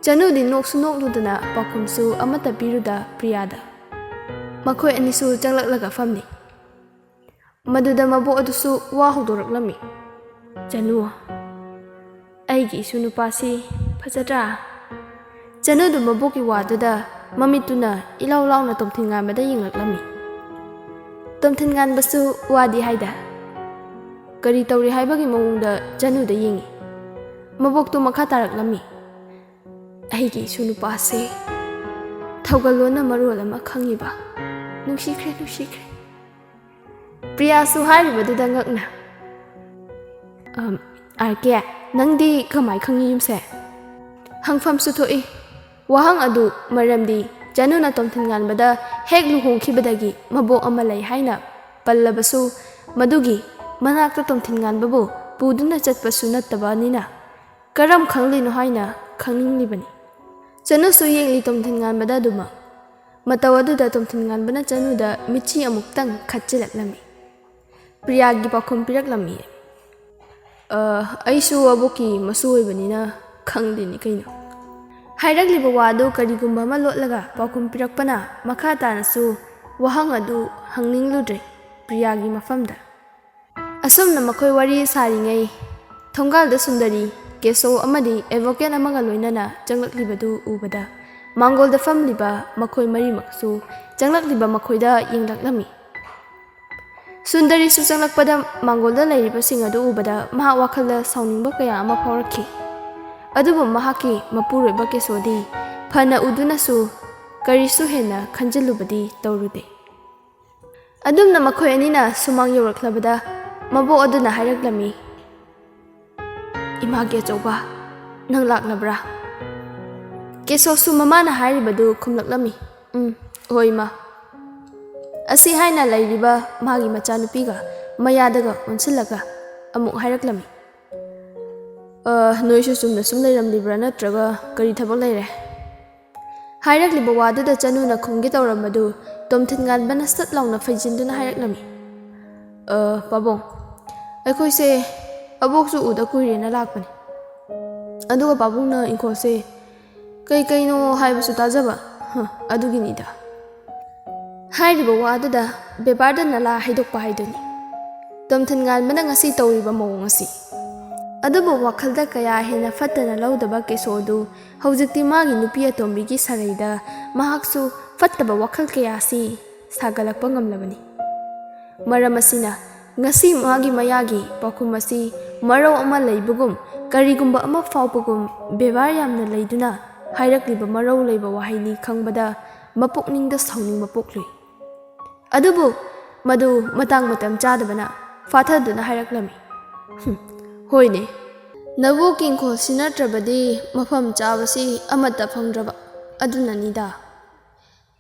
ꯆꯅꯨꯗꯤ ꯅꯣꯛꯁꯨ ꯅꯣꯛꯂꯨꯗꯅ ꯄꯥꯎꯈꯨꯝꯁꯨ ꯑꯃꯠꯇ ꯄꯤꯔꯨꯗ ꯄ꯭ꯔꯤꯌꯥꯗ꯫ ꯃꯈꯣꯏ ꯑꯅꯤꯁꯨ ꯆꯪꯂꯛꯂꯒ ꯐꯝꯂꯤ꯫ ꯃꯗꯨꯗ ꯃꯕꯣꯛ ꯑꯗꯨꯁꯨ ꯋꯥ ꯍꯧꯗꯣꯔꯛꯂꯝꯃꯤ꯫ "ꯆꯅꯨ, ꯑꯩꯒꯤ ꯏꯁꯨ ꯅꯨꯄꯥꯁꯤ ꯐꯖꯗ꯭ꯔꯥ?" ꯆꯅꯨꯗꯨ ꯃꯕꯣꯛꯀꯤ ꯋꯥꯗꯨꯗ ꯃꯃꯤꯠꯇꯨꯅ ꯏꯂꯥꯎ ꯂꯥꯎꯅ ꯇꯣꯝꯊꯤꯟꯉꯥꯟꯕꯗ ꯌꯦꯡꯂꯛꯂꯝꯃꯤ꯫ ꯇꯣꯝꯊꯤꯟꯉꯥꯟꯕꯁꯨ ꯋꯥꯗꯤ ꯍꯥꯏꯗ, ꯀꯔꯤ ꯇꯧꯔꯤ ꯍꯥꯏꯕꯒꯤ ꯃꯑꯣꯡꯗ ꯆꯅꯨꯗ ꯌꯦꯡꯉꯤ꯫ ꯃꯕꯣꯛꯇꯨ ꯃꯈꯥ ꯇꯥꯔꯛꯂꯝꯃꯤ꯫ "ꯑꯩꯒꯤ ꯏꯁꯨ ꯅꯨꯄꯥꯁꯦ ꯊꯧꯒꯜꯂꯣꯟꯅ ꯃꯔꯣꯜ ꯑꯃ ꯈꯪꯉꯤꯕ꯫ ꯅꯨꯡꯁꯤꯈ꯭ꯔꯦ, ꯅꯨꯡꯁꯤꯈ꯭ꯔꯦ꯫" ꯄ꯭ꯔꯤꯌꯥꯁꯨ ꯍꯥꯏꯔꯤꯕꯗꯨꯗ ꯉꯛꯅ, "ꯑꯝ, ꯑꯥꯔ ꯀꯦ, ꯅꯪꯗꯤ ꯀꯃꯥꯏ ꯈꯪꯉꯤ ꯌꯨꯝꯁꯦ?" ꯍꯪꯐꯝꯁꯨ ꯊꯣꯛꯏ ꯋꯥꯍꯪ ꯑꯗꯨ, ꯃꯔꯝꯗꯤ ꯆꯅꯨꯅ ꯇꯣꯝꯊꯤꯟꯉꯥꯟꯕꯗ ꯍꯦꯛ ꯂꯨꯍꯣꯡꯈꯤꯕꯗꯒꯤ ꯃꯕꯣꯛ ꯑꯃ ꯂꯩ ꯍꯥꯏꯅ ꯄꯜꯂꯕꯁꯨ, ꯃꯗꯨꯒꯤ ꯃꯅꯥꯛꯇ ꯇꯣꯝꯊꯤꯟꯉꯥꯟꯕꯕꯨ ꯄꯨꯗꯨꯅ ꯆꯠꯄꯁꯨ ꯅꯠꯇꯕꯅꯤꯅ, "ꯀꯔꯝ ꯈꯪꯂꯤꯅꯣ ꯍꯥꯏꯅ ꯈꯪꯅꯤꯡꯂꯤꯕꯅꯤ?" ꯆꯅꯨꯁꯨ ꯌꯦꯡꯂꯤ ꯇꯣꯝꯊꯤꯟ ꯉꯥꯟꯕꯗ ꯑꯗꯨꯃꯛ꯫ ꯃꯇꯧ ꯑꯗꯨꯗ ꯇꯣꯝꯊꯤꯟ ꯉꯥꯟꯕꯅ ꯆꯅꯨꯗ ꯃꯤꯠꯆꯤ ꯑꯃꯨꯛꯇꯪ ꯈꯠꯆꯤꯜꯂꯛꯂꯝꯃꯤ꯫ ꯄ꯭ꯔꯤꯌꯥꯒꯤ ꯄꯥꯎꯈꯨꯝ ꯄꯤꯔꯛꯂꯝꯃꯤ꯫ "ꯑ, ꯑꯩꯁꯨ ꯑꯕꯣꯛꯀꯤ ꯃꯁꯨ ꯑꯣꯏꯕꯅꯤꯅ ꯈꯪꯗꯦꯅꯤ ꯀꯩꯅꯣ꯫" ꯍꯥꯏꯔꯛꯂꯤꯕ ꯋꯥꯗꯨ ꯀꯔꯤꯒꯨꯝꯕ ꯑꯃ ꯂꯣꯠꯂꯒ ꯄꯥꯎꯈꯨꯝ ꯄꯤꯔꯛꯄꯅ ꯃꯈꯥ ꯇꯥꯅꯁꯨ ꯋꯥꯍꯪ ꯑꯗꯨ ꯍꯪꯅꯤꯡꯂꯨꯗ꯭ꯔꯦ ꯄ꯭ꯔꯤꯌꯥꯒꯤ ꯃꯐꯝꯗ꯫ ꯑꯁꯨꯝꯅ ꯃꯈꯣꯏ ꯋꯥꯔꯤ ꯁꯥꯔꯤꯉꯩ ꯊꯣꯡꯒꯥꯜꯗ ꯁꯨꯟꯗꯔꯤ, ꯀꯦꯁꯣ ꯑꯃꯗꯤ ꯑꯦꯗꯚꯣꯀꯦꯠ ꯑꯃꯒ ꯂꯣꯏꯅꯅ ꯆꯪꯂꯛꯂꯤꯕꯗꯨ ꯎꯕꯗ ꯃꯥꯡꯒꯣꯜꯗ ꯐꯝꯂꯤꯕ ꯃꯈꯣꯏ ꯃꯔꯤꯃꯛꯁꯨ ꯆꯪꯂꯛꯂꯤꯕ ꯃꯈꯣꯏꯗ ꯌꯦꯡꯂꯛꯂꯝꯃꯤ꯫ ꯁꯨꯟꯗꯔꯤꯁꯨ ꯆꯪꯂꯛꯄꯗ ꯃꯥꯡꯒꯣꯜꯗ ꯂꯩꯔꯤꯕꯁꯤꯡ ꯑꯗꯨ ꯎꯕꯗ ꯃꯍꯥꯛ ꯋꯥꯈꯜꯗ ꯁꯥꯎꯅꯤꯡꯕ ꯀꯌꯥ ꯑꯃ ꯐꯥꯎꯔꯛꯈꯤ꯫ ꯑꯗꯨꯕꯨ ꯃꯍꯥꯛꯀꯤ ꯃꯄꯨꯔꯣꯏꯕ ꯀꯦꯁꯣꯗꯤ ꯐꯅ ꯎꯗꯨꯅꯁꯨ ꯀꯔꯤꯁꯨ ꯍꯦꯟꯅ ꯈꯟꯖꯤꯜꯂꯨꯕꯗꯤ ꯇꯧꯔꯨꯗꯦ꯫ ꯑꯗꯨꯝꯅ ꯃꯈꯣꯏ ꯑꯅꯤꯅ ꯁꯨꯃꯥꯡ ꯌꯧꯔꯛꯂꯕꯗ ꯃꯕꯣꯛ ꯑꯗꯨꯅ ꯍꯥꯏꯔꯛꯂꯝꯃꯤ, "ꯏꯃꯥꯒꯤ ꯑꯆꯧꯕ, ꯅꯪ ꯂꯥꯛꯂꯕ꯭ꯔꯥ?" ꯀꯦꯁꯣꯁꯨ ꯃꯃꯥꯅ ꯍꯥꯏꯔꯤꯕꯗꯨ ꯈꯨꯝꯂꯛꯂꯝꯃꯤ, "ꯎꯝ, ꯍꯣꯏ, ꯏꯃꯥ꯫" ꯑꯁꯤ ꯍꯥꯏꯅ ꯂꯩꯔꯤꯕ ꯃꯥꯒꯤ ꯃꯆꯥꯅꯨꯄꯤꯒ ꯃꯌꯥꯗꯒ ꯑꯣꯟꯁꯤꯜꯂꯒ ꯑꯃꯨꯛ ꯍꯥꯏꯔꯛꯂꯝꯃꯤ, "ꯑ, ꯅꯣꯏꯁꯨ ꯆꯨꯝꯅ ꯁꯨꯝ ꯂꯩꯔꯝꯂꯤꯕ꯭ꯔꯥ, ꯅꯠꯇ꯭ꯔꯒ ꯀꯔꯤ ꯊꯕꯛ ꯂꯩꯔꯦ?" ꯍꯥꯏꯔꯛꯂꯤꯕ ꯋꯥꯗꯨꯗ ꯆꯅꯨꯅ ꯈꯨꯝꯒꯦ ꯇꯧꯔꯝꯕꯗꯨ ꯇꯣꯝꯊꯤꯟ ꯉꯥꯟꯕꯅ ꯁꯠ ꯂꯥꯎꯅ ꯐꯩꯖꯤꯟꯗꯨꯅ ꯍꯥꯏꯔꯛꯂꯝꯃꯤ, "ꯑ, ꯄꯥꯕꯨꯡ, ꯑꯩꯈꯣꯏꯁꯦ ꯑꯕꯣꯛꯁꯨ ꯎꯗ ꯀꯨꯏꯔꯦꯅ ꯂꯥꯛꯄꯅꯤ꯫ ꯑꯗꯨꯒ ꯄꯥꯕꯨꯡꯅ ꯏꯪꯈꯣꯜꯁꯦ ꯀꯩ ꯀꯩꯅꯣ ꯍꯥꯏꯕꯁꯨ ꯇꯥꯖꯕ, ꯍ, ꯑꯗꯨꯒꯤꯅꯤꯗ꯫" ꯍꯥꯏꯔꯤꯕ ꯋꯥꯗꯨꯗ ꯕꯦꯕꯥꯔꯗ ꯅꯂꯥ ꯍꯩꯗꯣꯛꯄ ꯍꯥꯏꯗꯨꯅꯤ ꯇꯣꯝꯊꯤꯟ ꯉꯥꯟꯕꯅ ꯉꯁꯤ ꯇꯧꯔꯤꯕ ꯃꯑꯣꯡ ꯑꯁꯤ꯫ ꯑꯗꯨꯕꯨ ꯋꯥꯈꯜꯗ ꯀꯌꯥ ꯍꯦꯟꯅ ꯐꯠꯇꯅ ꯂꯧꯗꯕ ꯀꯦꯁꯣꯗꯨ ꯍꯧꯖꯤꯛꯇꯤ ꯃꯥꯒꯤ ꯅꯨꯄꯤ ꯑꯇꯣꯝꯕꯤꯒꯤ ꯁꯥꯒꯩꯗ ꯃꯍꯥꯛꯁꯨ ꯐꯠꯇꯕ ꯋꯥꯈꯜ ꯀꯌꯥ ꯑꯁꯤ ꯁꯥꯒꯠꯂꯛꯄ ꯉꯝꯂꯕꯅꯤ꯫ ꯃꯔꯝ ꯑꯁꯤꯅ ꯉꯁꯤ ꯃꯥꯒꯤ ꯃꯌꯥꯒꯤ ꯄꯥꯎꯈꯨꯝ ꯑꯁꯤ ꯃꯔꯧ ꯑꯃ ꯂꯩꯕꯒꯨꯝ, ꯀꯔꯤꯒꯨꯝꯕ ꯑꯃ ꯐꯥꯎꯕꯒꯨꯝ ꯕꯦꯕꯥꯔ ꯌꯥꯝꯅ ꯂꯩꯗꯨꯅ ꯍꯥꯏꯔꯛꯂꯤꯕ ꯃꯔꯧ ꯂꯩꯕ ꯋꯥꯍꯩꯅꯤ ꯈꯪꯕꯗ ꯃꯄꯨꯛꯅꯤꯡꯗ ꯁꯥꯎꯅꯤꯡꯕ ꯄꯣꯛꯂꯨꯏ꯫ ꯑꯗꯨꯕꯨ ꯃꯗꯨ ꯃꯇꯥꯡ ꯃꯇꯝ ꯆꯥꯗꯕꯅ ꯐꯥꯊꯗꯨꯅ ꯍꯥꯏꯔꯛꯂꯝꯃꯤ, "ꯍꯨꯝ, ꯍꯣꯏꯅꯦ, ꯅꯕꯣꯛꯀꯤ ꯏꯪꯈꯣꯜꯁꯤ ꯅꯠꯇ꯭ꯔꯕꯗꯤ ꯃꯐꯝ ꯆꯥꯕꯁꯤ ꯑꯃꯠꯇ ꯐꯪꯗ꯭ꯔꯕ ꯑꯗꯨꯅꯅꯤꯗ꯫"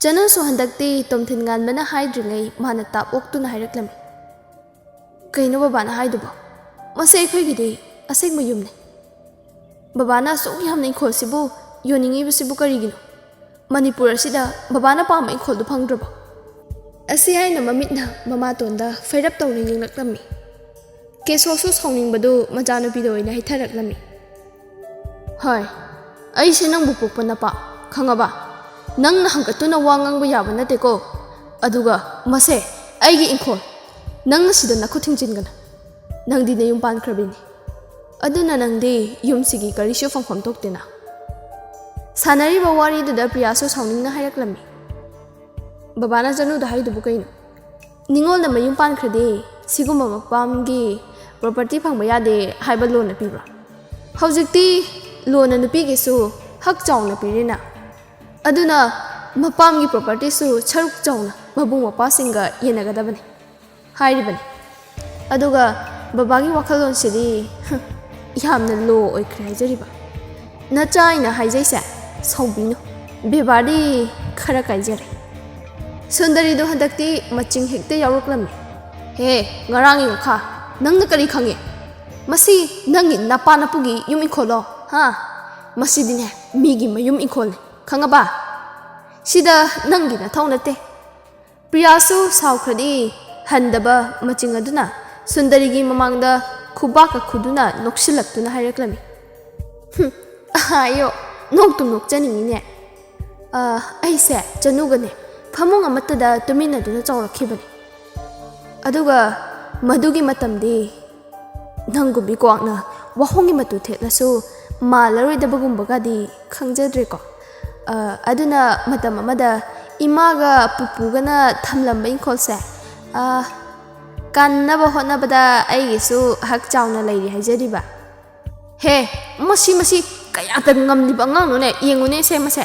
ꯆꯅꯨꯁꯨ ꯍꯟꯗꯛꯇꯤ ꯇꯣꯝꯊꯤꯟ ꯉꯥꯟꯕꯅ ꯍꯥꯏꯗ꯭ꯔꯤꯉꯩ ꯃꯥꯅ ꯇꯥꯞ ꯑꯣꯛꯇꯨꯅ ꯍꯥꯏꯔꯛꯂꯝꯃꯤ, "ꯀꯩꯅꯣ ꯕꯕꯥꯅ ꯍꯥꯏꯗꯨꯕꯣ? ꯃꯁꯤ ꯑꯩꯈꯣꯏꯒꯤꯗꯤ ꯑꯁꯦꯡꯕ ꯌꯨꯝꯅꯤ꯫" "ꯕꯕꯥꯅ ꯑꯁꯨꯛ ꯌꯥꯝꯅ ꯏꯪꯈꯣꯜꯁꯤꯕꯨ ꯌꯣꯟꯅꯤꯡꯉꯤꯕꯁꯤꯕꯨ ꯀꯔꯤꯒꯤꯅꯣ? ꯃꯅꯤꯄꯨꯔ ꯑꯁꯤꯗ ꯕꯕꯥꯅ ꯄꯥꯝꯕ ꯏꯪꯈꯣꯜꯗꯨ ꯐꯪꯗ꯭ꯔꯕꯣ?" ꯑꯁꯤ ꯍꯥꯏꯅ ꯃꯃꯤꯠꯅ ꯃꯃꯥꯇꯣꯟꯗ ꯐꯩꯔꯞ ꯇꯧꯅ ꯌꯦꯡꯂꯛꯂꯝꯃꯤ꯫ ꯀꯦꯁꯣꯁꯨ ꯁꯥꯎꯅꯤꯡꯕꯗꯨ ꯃꯆꯥꯅꯨꯄꯤꯗ ꯑꯣꯏꯅ ꯍꯩꯊꯔꯛꯂꯝꯃꯤ꯫ "ꯍꯣꯏ, ꯑꯩꯁꯦ ꯅꯪꯕꯨ ꯄꯣꯛꯄ ꯅꯄꯥ, ꯈꯪꯉꯕ? ꯅꯪꯅ ꯍꯪꯒꯠꯇꯨꯅ ꯋꯥ ꯉꯥꯡꯕ ꯌꯥꯕ ꯅꯠꯇꯦꯀꯣ꯫ ꯑꯗꯨꯒ ꯃꯁꯦ ꯑꯩꯒꯤ ꯏꯪꯈꯣꯜ, ꯅꯪꯅ ꯁꯤꯗ ꯅꯈꯨꯠ ꯊꯤꯡꯖꯤꯟꯒꯅꯨ꯫ ꯅꯪꯗꯤ ꯅꯌꯨꯝ ꯄꯥꯟꯈ꯭ꯔꯕꯤꯅꯤ꯫ ꯑꯗꯨꯅ ꯅꯪꯗꯤ ꯌꯨꯝꯁꯤꯒꯤ ꯀꯔꯤꯁꯨ ꯐꯪꯐꯝ ꯊꯣꯛꯇꯦꯅ꯫" ꯁꯥꯟꯅꯔꯤꯕ ꯋꯥꯔꯤꯗꯨꯗ ꯄ꯭ꯔꯤꯌꯥꯁꯨ ꯁꯥꯎꯅꯤꯡꯅ ꯍꯥꯏꯔꯛꯂꯝꯃꯤ꯫ "ꯕꯕꯥꯅ ꯆꯅꯨꯗ ꯍꯥꯏꯗꯨꯕꯨ ꯀꯩꯅꯣ? ꯅꯤꯉꯣꯜꯅ ꯃꯌꯨꯝ ꯄꯥꯟꯈ꯭ꯔꯗꯤ ꯁꯤꯒꯨꯝꯕ ꯃꯄꯥꯝꯒꯤ ꯄ꯭ꯔꯣꯄꯔꯇꯤ ꯐꯪꯕ ꯌꯥꯗꯦ ꯍꯥꯏꯕ ꯂꯣꯅ ꯄꯤꯕ꯭ꯔꯣ? ꯍꯧꯖꯤꯛꯇꯤ ꯂꯣꯅ ꯅꯨꯄꯤꯒꯤꯁꯨ ꯍꯛ ꯆꯥꯎꯅ ꯄꯤꯔꯦꯅ꯫ ꯑꯗꯨꯅ ꯃꯄꯥꯝꯒꯤ ꯄ꯭ꯔꯣꯄꯔꯇꯤꯁꯨ ꯁꯔꯨꯛ ꯆꯥꯎꯅ ꯃꯕꯨꯡ ꯃꯧꯄ꯭ꯋꯥꯁꯤꯡꯒ ꯌꯦꯟꯅꯒꯗꯕꯅꯤ" ꯍꯥꯏꯔꯤꯕꯅꯤ꯫ ꯑꯗꯨꯒ ꯕꯕꯥꯒꯤ ꯋꯥꯈꯜꯂꯣꯟꯁꯤꯗꯤ, ꯍꯝ, ꯌꯥꯝꯅ ꯂꯣ ꯑꯣꯏꯈ꯭ꯔꯦ ꯍꯥꯏꯖꯔꯤꯕ꯫ ꯅꯆꯥ ꯑꯩꯅ ꯍꯥꯏꯖꯩꯁꯦ ꯁꯥꯎꯕꯤꯅꯨ, ꯕꯦꯕꯥꯔꯗꯤ ꯈꯔ ꯀꯥꯏꯖꯔꯦ꯫ ꯁꯨꯟꯗꯔꯤꯗꯣ ꯍꯟꯗꯛꯇꯤ ꯃꯆꯤꯡ ꯍꯦꯛꯇ ꯌꯥꯎꯔꯛꯂꯝꯃꯤ꯫ "ꯍꯦ, ꯉꯔꯥꯡꯒꯤ ꯉꯈꯥ, ꯅꯪꯅ ꯀꯔꯤ ꯈꯪꯉꯤ? ꯃꯁꯤ ꯅꯪꯒꯤ ꯅꯄꯥ ꯅꯄꯨꯒꯤ ꯌꯨꯝ ꯏꯪꯈꯣꯜꯂꯣ, ꯍꯥ? ꯃꯁꯤꯗꯤꯅꯦ ꯃꯤꯒꯤ ꯃꯌꯨꯝ ꯏꯪꯈꯣꯜꯅꯤ, ꯈꯪꯉꯕ? ꯁꯤꯗ ꯅꯪꯒꯤ ꯅꯊꯧ ꯅꯠꯇꯦ꯫" ꯄ꯭ꯔꯤꯌꯥꯁꯨ ꯁꯥꯎꯈ꯭ꯔꯗꯤ ꯍꯟꯗꯕ ꯃꯆꯤꯡ ꯑꯗꯨꯅ ꯁꯨꯟꯗꯔꯤꯒꯤ ꯃꯃꯥꯡꯗ ꯈꯨꯕꯥꯛꯀ ꯈꯨꯗꯨꯅ ꯅꯣꯛꯁꯤꯜꯂꯛꯇꯨꯅ ꯍꯥꯏꯔꯛꯂꯝꯃꯤ꯫ "ꯍꯨꯝ, ꯑꯌꯣ, ꯅꯣꯛꯇꯨꯝ ꯅꯣꯛꯆꯅꯤꯡꯉꯤꯅꯦ꯫ ꯑ, ꯑꯩꯁꯦ ꯆꯅꯨꯒꯅꯦ ꯐꯃꯨꯡ ꯑꯃꯠꯇꯗ ꯇꯨꯃꯤꯟꯅꯗꯨꯅ ꯆꯥꯎꯔꯛꯈꯤꯕꯅꯦ꯫ ꯑꯗꯨꯒ ꯃꯗꯨꯒꯤ ꯃꯇꯝꯗꯤ ꯅꯪꯒꯨꯝꯕꯤ ꯀ꯭ꯋꯥꯛꯅ ꯋꯥꯍꯣꯡꯒꯤ ꯃꯇꯨ ꯊꯦꯠꯂꯁꯨ ꯃꯥꯜꯂꯔꯣꯏꯗꯕꯒꯨꯝꯕꯒꯗꯤ ꯈꯪꯖꯗ꯭ꯔꯦꯀꯣ꯫ ꯑ, ꯑꯗꯨꯅ ꯃꯇꯝ ꯑꯃꯗ ꯏꯃꯥꯒ ꯄꯨꯄꯨꯒꯅ ꯊꯝꯂꯝꯕ ꯏꯪꯈꯣꯜꯁꯦ, ꯑ, ꯀꯟꯅꯕ ꯍꯣꯠꯅꯕꯗ ꯑꯩꯒꯤꯁꯨ ꯍꯛ ꯆꯥꯎꯅ ꯂꯩꯔꯤ ꯍꯥꯏꯖꯔꯤꯕ꯫" "ꯍꯦ, ꯃꯁꯤ, ꯃꯁꯤ ꯀꯌꯥꯗ ꯉꯝꯂꯤꯕ ꯑꯉꯥꯡꯅꯣꯅꯦ? ꯌꯦꯡꯉꯨꯅꯦ ꯁꯦ ꯃꯁꯦ꯫"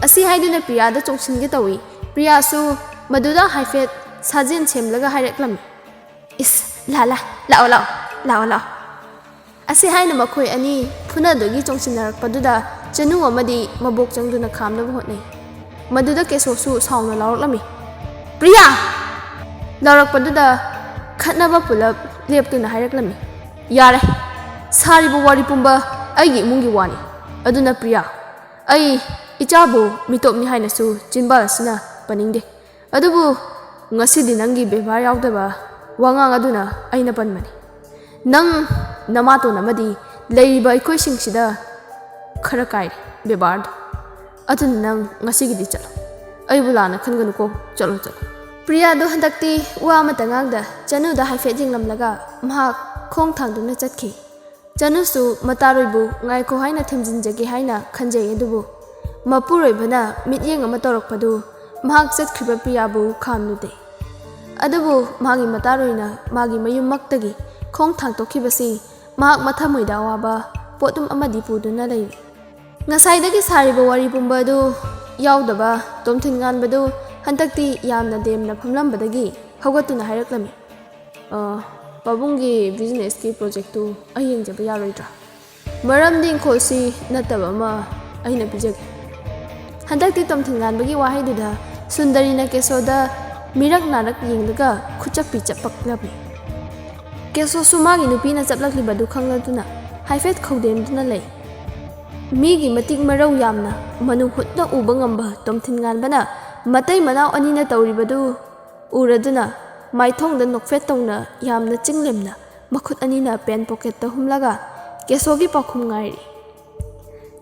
ꯑꯁꯤ ꯍꯥꯏꯗꯨꯅ ꯄ꯭ꯔꯤꯌꯥꯗ ꯆꯣꯡꯁꯤꯟꯒꯦ ꯇꯧꯏ꯫ ꯄ꯭ꯔꯤꯌꯥꯁꯨ ꯃꯗꯨꯗ ꯍꯥꯏꯐꯦꯠ ꯁꯥꯖꯦꯟ ꯁꯦꯝꯂꯒ ꯍꯥꯏꯔꯛꯂꯝꯃꯤ꯫ "ꯏꯁ, ꯂꯥ, ꯂꯥ, ꯂꯥꯛꯑꯣ, ꯂꯥꯛꯑꯣ, ꯂꯥꯛꯑꯣ, ꯂꯥꯛꯑꯣ꯫" ꯑꯁꯤ ꯍꯥꯏꯅ ꯃꯈꯣꯏ ꯑꯅꯤ ꯐꯨꯅꯗꯨꯒꯤ ꯆꯣꯡꯁꯤꯟꯅꯔꯛꯄꯗꯨꯗ ꯆꯅꯨ ꯑꯃꯗꯤ ꯃꯕꯣꯛ ꯆꯪꯗꯨꯅ ꯈꯥꯝꯅꯕ ꯍꯣꯠꯅꯩ꯫ ꯃꯗꯨꯗ ꯀꯦꯁꯣꯁꯨ ꯁꯥꯎꯅ ꯂꯥꯎꯔꯛꯂꯝꯃꯤ, "ꯄ꯭ꯔꯤꯌꯥ!" ꯂꯥꯎꯔꯛꯄꯗꯨꯗ ꯈꯠꯅꯕ ꯄꯨꯂꯞ ꯂꯦꯞꯇꯨꯅ ꯍꯥꯏꯔꯛꯂꯝꯃꯤ, "ꯌꯥꯔꯦ, ꯁꯥꯔꯤꯕ ꯋꯥꯔꯤ ꯄꯨꯝꯕ ꯑꯩꯒꯤ ꯏꯃꯨꯡꯒꯤ ꯋꯥꯅꯤ꯫ ꯑꯗꯨꯅ ꯄ꯭ꯔꯤꯌꯥ, ꯑꯩ ꯏꯆꯥꯕꯨ ꯃꯤꯇꯣꯞꯅꯤ ꯍꯥꯏꯅꯁꯨ ꯆꯤꯟꯕꯥꯜ ꯑꯁꯤꯅ ꯄꯟꯅꯤꯡꯗꯦ꯫ ꯑꯗꯨꯕꯨ ꯉꯁꯤꯗꯤ ꯅꯪꯒꯤ ꯕꯦꯕꯥꯔ ꯌꯥꯎꯗꯕ ꯋꯥꯉꯥꯡ ꯑꯗꯨꯅ ꯑꯩꯅ ꯄꯟꯕꯅꯤ꯫ ꯅꯪ ꯅꯃꯥꯇꯣꯟ ꯑꯃꯗꯤ ꯂꯩꯔꯤꯕ ꯑꯩꯈꯣꯏꯁꯤꯡꯁꯤꯗ ꯈꯔ ꯀꯥꯏꯔꯦ ꯕꯦꯕꯥꯔꯗꯣ꯫ ꯑꯗꯨꯅ ꯅꯪ ꯉꯁꯤꯒꯤꯗꯤ ꯆꯠꯂꯣ꯫ ꯑꯩꯕꯨ ꯂꯥꯟꯅ ꯈꯟꯒꯅꯨꯀꯣ꯫ ꯆꯠꯂꯣ, ꯆꯠꯂꯣ꯫ ꯄ꯭ꯔꯤꯌꯥꯗꯣ ꯍꯟꯗꯛꯇꯤ ꯋꯥ ꯑꯃꯠꯇ ꯉꯥꯡꯗ ꯆꯅꯨꯗ ꯍꯥꯏꯐꯦꯠ ꯌꯦꯡꯂꯝꯂꯒ ꯃꯍꯥꯛ ꯈꯣꯡ ꯊꯥꯡꯗꯨꯅ ꯆꯠꯈꯤ꯫ ꯆꯅꯨꯁꯨ ꯃꯇꯥꯔꯣꯏꯕꯨ ꯉꯥꯏꯈꯣ ꯍꯥꯏꯅ ꯊꯦꯝꯖꯤꯟꯖꯒꯦ ꯍꯥꯏꯅ ꯈꯟꯖꯩ, ꯑꯗꯨꯕꯨ ꯃꯄꯨꯔꯣꯏꯕꯅ ꯃꯤꯠꯌꯦꯡ ꯑꯃ ꯇꯧꯔꯛꯄꯗꯨ ꯃꯍꯥꯛ ꯆꯠꯈ꯭ꯔꯤꯕ ꯄ꯭ꯔꯤꯌꯥꯕꯨ ꯈꯥꯝꯂꯨꯗꯦ꯫ ꯑꯗꯨꯕꯨ ꯃꯥꯒꯤ ꯃꯇꯥꯔꯣꯏꯅ ꯃꯥꯒꯤ ꯃꯌꯨꯝꯃꯛꯇꯒꯤ ꯈꯣꯡ ꯊꯥꯡꯇꯣꯛꯈꯤꯕꯁꯤ ꯃꯍꯥꯛ ꯃꯊꯃꯣꯏꯗ ꯑꯋꯥꯕ ꯄꯣꯠꯂꯨꯝ ꯑꯃꯗꯤ ꯄꯨꯗꯨꯅ ꯂꯩꯔꯤ꯫ ꯉꯁꯥꯏꯗꯒꯤ ꯁꯥꯔꯤꯕ ꯋꯥꯔꯤ ꯄꯨꯝꯕ ꯑꯗꯨ ꯌꯥꯎꯗꯕ ꯇꯣꯝꯊꯤꯟ ꯉꯥꯟꯕꯗꯨ ꯍꯟꯗꯛꯇꯤ ꯌꯥꯝꯅ ꯂꯦꯝꯅ ꯐꯝꯂꯝꯕꯗꯒꯤ ꯍꯧꯒꯠꯇꯨꯅ ꯍꯥꯏꯔꯛꯂꯝꯃꯤ꯫ "ꯑ, ꯄꯥꯕꯨꯡꯒꯤ ꯕꯤꯖꯤꯅꯦꯁꯀꯤ ꯄ꯭ꯔꯣꯖꯦꯛꯇꯨ ꯑꯩ ꯌꯦꯡꯖꯕ ꯌꯥꯔꯣꯏꯗ꯭ꯔꯥ? ꯃꯔꯝꯗꯤ ꯏꯪꯈꯣꯜꯁꯤ ꯅꯠꯇꯕ ꯑꯃ ꯑꯩꯅ ꯄꯤꯖꯒꯦ꯫" ꯍꯟꯗꯛꯇꯤ ꯇꯣꯝꯊꯤꯟ ꯉꯥꯟꯕꯒꯤ ꯋꯥꯍꯩꯗꯨꯗ ꯁꯨꯟꯗꯔꯤꯅ ꯀꯦꯁꯣꯗ ꯃꯤꯔꯛ ꯅꯥꯔꯛ ꯌꯦꯡꯂꯒ ꯈꯨꯆꯞꯄꯤ ꯆꯞꯄꯛꯂꯝꯃꯤ꯫ ꯀꯦꯁꯣꯁꯨ ꯃꯥꯒꯤ ꯅꯨꯄꯤꯅ ꯆꯞꯂꯛꯂꯤꯕꯗꯨ ꯈꯪꯂꯗꯨꯅ ꯍꯥꯏꯐꯦꯠ ꯈꯧꯗꯦꯝꯗꯨꯅ ꯂꯩ꯫ ꯃꯤꯒꯤ ꯃꯇꯤꯛ ꯃꯔꯧ ꯌꯥꯝꯅ ꯃꯅꯨꯡ ꯍꯨꯠꯅ ꯎꯕ ꯉꯝꯕ ꯇꯣꯝꯊꯤꯟ ꯉꯥꯟꯕꯅ ꯃꯇꯩ ꯃꯅꯥꯎ ꯑꯅꯤꯅ ꯇꯧꯔꯤꯕꯗꯨ ꯎꯔꯗꯨꯅ ꯃꯥꯏꯊꯣꯡꯗ ꯅꯣꯛꯐꯦꯠ ꯇꯧꯅ ꯌꯥꯝꯅ ꯆꯤꯡꯂꯦꯝꯅ ꯃꯈꯨꯠ ꯑꯅꯤꯅ ꯄꯦꯟ ꯄꯣꯀꯦꯠꯇ ꯍꯨꯝꯂꯒ ꯀꯦꯁꯣꯒꯤ ꯄꯥꯎꯈꯨꯝ ꯉꯥꯏꯔꯤ꯫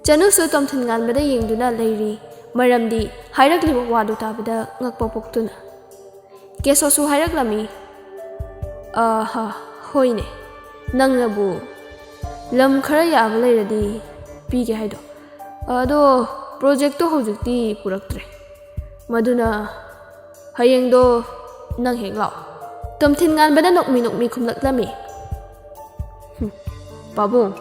ꯆꯅꯨꯁꯨ ꯇꯣꯝꯊꯤꯟ ꯉꯥꯟꯕꯗ ꯌꯦꯡꯗꯨꯅ ꯂꯩꯔꯤ, ꯃꯔꯝꯗꯤ ꯍꯥꯏꯔꯛꯂꯤꯕ ꯋꯥꯗꯨ ꯇꯥꯕꯗ ꯉꯛꯄ ꯄꯣꯛꯇꯨꯅ꯫ ꯀꯦꯁꯣꯁꯨ ꯍꯥꯏꯔꯛꯂꯝꯃꯤ, "ꯑꯍ, ꯍꯣꯏꯅꯦ, ꯅꯪꯅꯕꯨ ꯂꯝ ꯈꯔ ꯌꯥꯕ ꯂꯩꯔꯗꯤ ꯄꯤꯒꯦ ꯍꯥꯏꯗꯣ꯫ ꯑꯗꯣ ꯄ꯭ꯔꯣꯖꯦꯛꯇꯣ ꯍꯧꯖꯤꯛꯇꯤ ꯄꯨꯔꯛꯇ꯭ꯔꯦ꯫ ꯃꯗꯨꯅ ꯍꯌꯦꯡꯗꯣ ꯅꯪ ꯍꯦꯛ ꯂꯥꯛꯑꯣ꯫" ꯇꯣꯝꯊꯤꯟ ꯉꯥꯟꯕꯅ ꯅꯣꯛꯃꯤ ꯅꯣꯛꯃꯤ ꯈꯨꯝꯂꯛꯂꯝꯃꯤ, "ꯍꯨꯝ, ꯄꯥꯕꯨꯡ,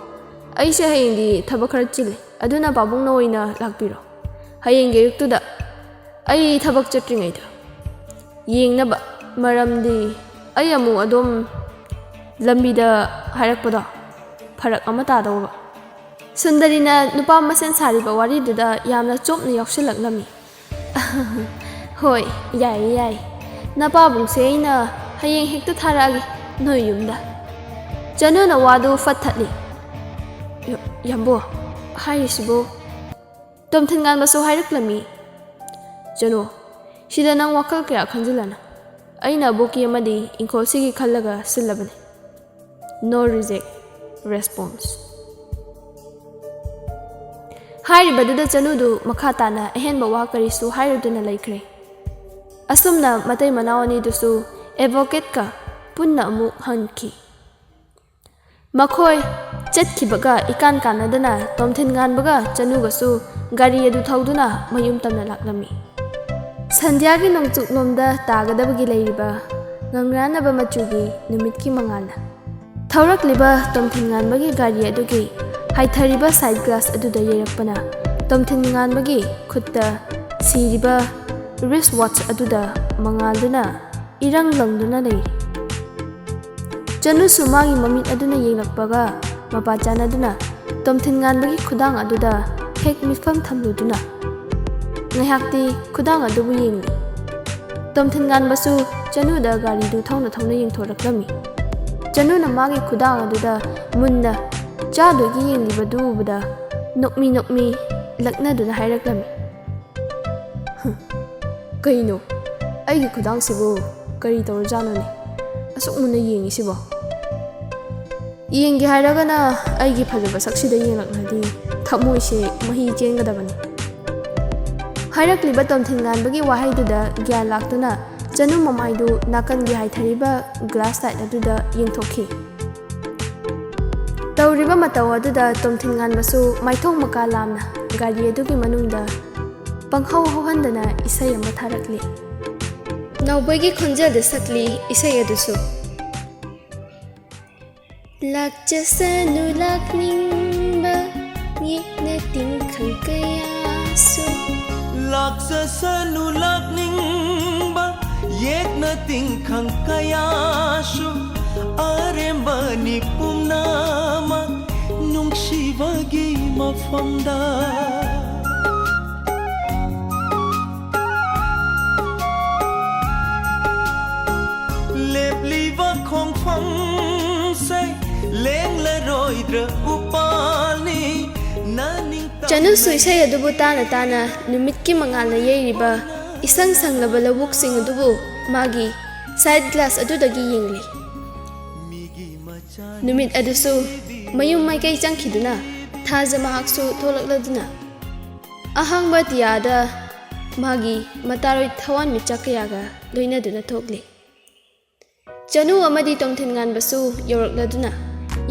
ꯑꯩꯁꯦ ꯍꯌꯦꯡꯗꯤ ꯊꯕꯛ ꯈꯔ ꯆꯤꯜꯂꯦ, ꯑꯗꯨꯅ ꯄꯥꯕꯨꯡꯅ ꯑꯣꯏꯅ ꯂꯥꯛꯄꯤꯔꯣ꯫ ꯍꯌꯦꯡꯒꯤ ꯑꯌꯨꯛꯇꯨꯗ ꯑꯩ ꯊꯕꯛ ꯆꯠꯇ꯭ꯔꯤꯉꯩꯗ ꯌꯦꯡꯅꯕ, ꯃꯔꯝꯗꯤ ꯑꯩ ꯑꯃꯨꯛ ꯑꯗꯨꯝ ꯂꯝꯕꯤꯗ ꯍꯥꯏꯔꯛꯄꯗꯣ ꯐꯔꯛ ꯑꯃ ꯇꯥꯗꯧꯕ꯫" ꯁꯨꯟꯗꯔꯤꯅ ꯅꯨꯄꯥ ꯃꯁꯦꯟ ꯁꯥꯔꯤꯕ ꯋꯥꯔꯤꯗꯨꯗ ꯌꯥꯝꯅ ꯆꯣꯞꯅ ꯌꯥꯎꯁꯤꯜꯂꯛꯂꯝꯃꯤ꯫ "ꯍꯣꯏ, ꯌꯥꯏꯌꯦ, ꯌꯥꯏꯌꯦ꯫ ꯅꯄꯥꯕꯨꯡꯁꯦ ꯑꯩꯅ ꯍꯌꯦꯡ ꯍꯦꯛꯇ ꯊꯥꯔꯛꯑꯒꯦ ꯅꯣꯏ ꯌꯨꯝꯗ꯫" ꯆꯅꯨꯅ ꯋꯥꯗꯨ ꯐꯠ ꯊꯠꯂꯤ꯫ "ꯌꯥꯝꯕꯣ, ꯍꯥꯏꯔꯤꯁꯤꯕꯣ?" ꯇꯣꯝꯊꯤꯟꯉꯥꯟꯕꯁꯨ ꯍꯥꯏꯔꯛꯂꯝꯃꯤ, "ꯆꯅꯨ, ꯁꯤꯗ ꯅꯪ ꯋꯥꯈꯜ ꯀꯌꯥ ꯈꯟꯖꯤꯜꯂꯅꯨ꯫ ꯑꯩꯅ ꯑꯕꯣꯛꯀꯤ ꯑꯃꯗꯤ ꯏꯪꯈꯣꯜꯁꯤꯒꯤ ꯈꯜꯂꯒ ꯁꯤꯜꯂꯕꯅꯤ꯫ No reject, response." ꯍꯥꯏꯔꯤꯕꯗꯨꯗ ꯆꯅꯨꯗꯨ ꯃꯈꯥ ꯇꯥꯅ ꯑꯍꯦꯟꯕ ꯋꯥ ꯀꯔꯤꯁꯨ ꯍꯥꯏꯔꯨꯗꯅ ꯂꯩꯈ꯭ꯔꯦ꯫ ꯑꯁꯨꯝꯅ ꯃꯇꯩ ꯃꯅꯥꯎ ꯑꯅꯤꯗꯨꯁꯨ ꯑꯦꯗꯚꯣꯀꯦꯠꯀ ꯄꯨꯟꯅ ꯑꯃꯨꯛ ꯍꯟꯈꯤ꯫ ꯃꯈꯣꯏ ꯆꯠꯈꯤꯕꯒ ꯏꯀꯥꯟ ꯀꯥꯟꯅꯗꯅ ꯇꯣꯝꯊꯤꯟꯉꯥꯟꯕꯒ ꯆꯅꯨꯒꯁꯨ ꯒꯥꯔꯤ ꯑꯗꯨ ꯊꯧꯗꯨꯅ ꯃꯌꯨꯝ ꯇꯝꯅ ꯂꯥꯛꯂꯝꯃꯤ꯫ ꯁꯟꯙ꯭ꯌꯥꯒꯤ ꯅꯣꯡꯆꯨꯞꯂꯣꯝꯗ ꯇꯥꯒꯗꯕꯒꯤ ꯂꯩꯔꯤꯕ ꯉꯪꯔꯥꯟꯅꯕ ꯃꯆꯨꯒꯤ ꯅꯨꯃꯤꯠꯀꯤ ꯃꯉꯥꯜꯅ ꯊꯧꯔꯛꯂꯤꯕ ꯇꯣꯝꯊꯤꯟꯉꯥꯟꯕꯒꯤ ꯒꯥꯔꯤ ꯑꯗꯨꯒꯤ ꯍꯥꯏꯊꯔꯤꯕ ꯁꯥꯏꯠ ꯒ꯭ꯂꯥꯁ ꯑꯗꯨꯗ ꯌꯩꯔꯛꯄꯅ ꯇꯣꯝꯊꯤꯟꯉꯥꯟꯕꯒꯤ ꯈꯨꯠꯇ ꯁꯤꯔꯤꯕ ꯔꯤꯁ ꯋꯥꯠꯆ ꯑꯗꯨꯗ ꯃꯉꯥꯜꯗꯨꯅ ꯏꯔꯪ ꯂꯪꯗꯨꯅ ꯂꯩꯔꯤ꯫ ꯆꯅꯨꯁꯨ ꯃꯥꯒꯤ ꯃꯃꯤꯠ ꯑꯗꯨꯅ ꯌꯦꯡꯂꯛꯄꯒ ꯃꯄꯥ ꯆꯥꯟꯅꯗꯨꯅ ꯇꯣꯝꯊꯤꯟꯉꯥꯟꯕꯒꯤ ꯈꯨꯗꯥꯡ ꯑꯗꯨꯗ ꯍꯦꯛ ꯃꯤꯠꯐꯝ ꯊꯝꯂꯨꯗꯨꯅ ꯉꯥꯏꯍꯥꯛꯇꯤ ꯈꯨꯗꯥꯡ ꯑꯗꯨꯕꯨ ꯌꯦꯡꯂꯤ꯫ ꯇꯣꯝꯊꯤꯟꯉꯥꯟꯕꯁꯨ ꯆꯅꯨꯗ ꯒꯥꯔꯤꯗꯨ ꯊꯧꯅ ꯊꯧꯅ ꯌꯦꯡꯊꯣꯔꯛꯂꯝꯃꯤ꯫ ꯆꯅꯨꯅ ꯃꯥꯒꯤ ꯈꯨꯗꯥꯡ ꯑꯗꯨꯗ ꯃꯨꯟꯅ ꯆꯥꯗꯣꯏꯒꯤ ꯌꯦꯡꯂꯤꯕꯗꯨ ꯎꯕꯗ ꯅꯣꯛꯃꯤ ꯅꯣꯛꯃꯤ ꯂꯛꯅꯗꯨꯅ ꯍꯥꯏꯔꯛꯂꯝꯃꯤ, "ꯍꯨꯝ, ꯀꯩꯅꯣ? ꯑꯩꯒꯤ ꯈꯨꯗꯥꯡꯁꯤꯕꯨ ꯀꯔꯤ ꯇꯧꯔꯖꯥꯠꯅꯣꯅꯦ? ꯑꯁꯨꯛ ꯃꯨꯟꯅ ꯌꯦꯡꯉꯤꯁꯤꯕꯣ? ꯌꯦꯡꯒꯦ ꯍꯥꯏꯔꯒꯅ ꯑꯩꯒꯤ ꯐꯖꯕ ꯁꯛꯁꯤꯗ ꯌꯦꯡꯂꯛꯂꯗꯤ ꯊꯃꯣꯏꯁꯦ ꯃꯍꯤ ꯆꯦꯟꯒꯗꯕꯅꯤ꯫" ꯍꯥꯏꯔꯛꯂꯤꯕ ꯇꯣꯝꯊꯤꯟꯉꯥꯟꯕꯒꯤ ꯋꯥꯍꯩꯗꯨꯗ ꯒ꯭ꯌꯥꯟ ꯂꯥꯛꯇꯨꯅ ꯆꯅꯨ ꯃꯃꯥꯏꯗꯨ ꯅꯥꯀꯟꯒꯤ ꯍꯥꯏꯊꯔꯤꯕ ꯒ꯭ꯂꯥꯁ ꯁꯥꯏꯠ ꯑꯗꯨꯗ ꯌꯦꯡꯊꯣꯛꯈꯤ꯫ ꯇꯧꯔꯤꯕ ꯃꯇꯧ ꯑꯗꯨꯗ ꯇꯣꯝꯊꯤꯟꯉꯥꯟꯕꯁꯨ ꯃꯥꯏꯊꯣꯡ ꯃꯀꯥ ꯂꯥꯝꯅ ꯒꯥꯔꯤ ꯑꯗꯨꯒꯤ ꯃꯅꯨꯡꯗ ꯄꯪꯍꯧ ꯍꯧꯍꯟꯗꯅ ꯏꯁꯩ ꯑꯃ ꯊꯥꯔꯛꯂꯤ꯫ ꯅꯥꯎꯕꯣꯏꯒꯤ ꯈꯣꯟꯖꯦꯜꯗ ꯁꯛꯂꯤ ꯏꯁꯩ ꯑꯗꯨꯁꯨ꯫ ꯂꯥꯛꯆꯁꯅꯨ ꯂꯥꯛꯅꯤꯡꯕ ꯌꯦꯛꯅ ꯇꯤꯡꯈꯪ ꯀꯌꯥꯁꯨ꯫ ꯂꯥꯛꯆꯁꯅꯨ ꯂꯥꯛꯅꯤꯡꯕ ꯌꯦꯛꯅ ꯇꯤꯡꯈꯪ ꯀꯌꯥꯁꯨ꯫ ꯑꯔꯦꯝꯕꯅꯤ ꯄꯨꯝꯅꯃꯛ ꯅꯨꯡꯁꯤꯕꯒꯤ ꯃꯐꯝꯗ꯫ ꯂꯦꯞꯂꯤꯕ ꯈꯣꯡꯐꯝꯁꯦ ꯂꯦꯡꯂꯔꯣꯏ꯫ ꯑꯣꯏꯗ꯭ꯔ ꯎꯄꯥꯜꯅꯤ ꯅꯅꯤꯡ ꯆꯅꯨꯁꯨ ꯏꯁꯩ ꯑꯗꯨꯕꯨ ꯇꯥꯅ ꯇꯥꯅ ꯅꯨꯃꯤꯠꯀꯤ ꯃꯉꯥꯜꯅ ꯌꯩꯔꯤꯕ ꯏꯁꯪ ꯁꯪꯂꯕ ꯂꯧꯕꯨꯛꯁꯤꯡ ꯑꯗꯨꯕꯨ ꯃꯥꯒꯤ ꯁꯥꯏꯠ ꯒ꯭ꯂꯥꯁ ꯑꯗꯨꯗꯒꯤ ꯌꯦꯡꯂꯤ꯫ ꯅꯨꯃꯤꯠ ꯑꯗꯨꯁꯨ ꯃꯌꯨꯝ ꯃꯥꯏꯀꯩ ꯆꯪꯈꯤꯗꯨꯅ ꯊꯥꯖ ꯃꯍꯥꯛꯁꯨ ꯊꯣꯛꯂꯛꯂꯗꯨꯅ ꯑꯍꯥꯡꯕ ꯑꯇꯤꯌꯥꯗ ꯃꯥꯒꯤ ꯃꯇꯥꯔꯣꯏ ꯊꯋꯥꯟꯃꯤꯆꯥꯛ ꯀꯌꯥꯒ ꯂꯣꯏꯅꯗꯨꯅ ꯊꯣꯛꯂꯤ꯫ ꯆꯅꯨ ꯑꯃꯗꯤ ꯇꯣꯡꯊꯤꯟ ꯉꯥꯟꯕꯁꯨ ꯌꯧꯔꯛꯂꯗꯨꯅ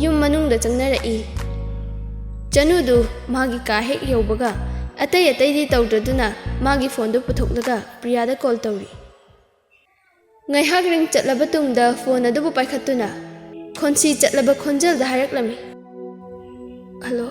ꯌꯨꯝ ꯃꯅꯨꯡꯗ ꯆꯪꯅꯔꯛꯏ꯫ ꯆꯅꯨꯗꯨ ꯃꯥꯒꯤ ꯀꯥ ꯍꯦꯛ ꯌꯧꯕꯒ ꯑꯇꯩ ꯑꯇꯩꯗꯤ ꯇꯧꯗ꯭ꯔꯗꯨꯅ ꯃꯥꯒꯤ ꯐꯣꯟꯗꯨ ꯄꯨꯊꯣꯛꯂꯒ ꯄ꯭ꯔꯤꯌꯥꯗ ꯀꯣꯜ ꯇꯧꯔꯤ꯫ ꯉꯥꯏꯍꯥꯛ ꯔꯤꯡ ꯆꯠꯂꯕ ꯇꯨꯡꯗ ꯐꯣꯟ ꯑꯗꯨꯕꯨ ꯄꯥꯏꯈꯠꯇꯨꯅ ꯈꯣꯟꯁꯤ ꯆꯠꯂꯕ ꯈꯣꯟꯖꯦꯜꯗ ꯍꯥꯏꯔꯛꯂꯝꯃꯤ, "ꯍꯜꯂꯣ,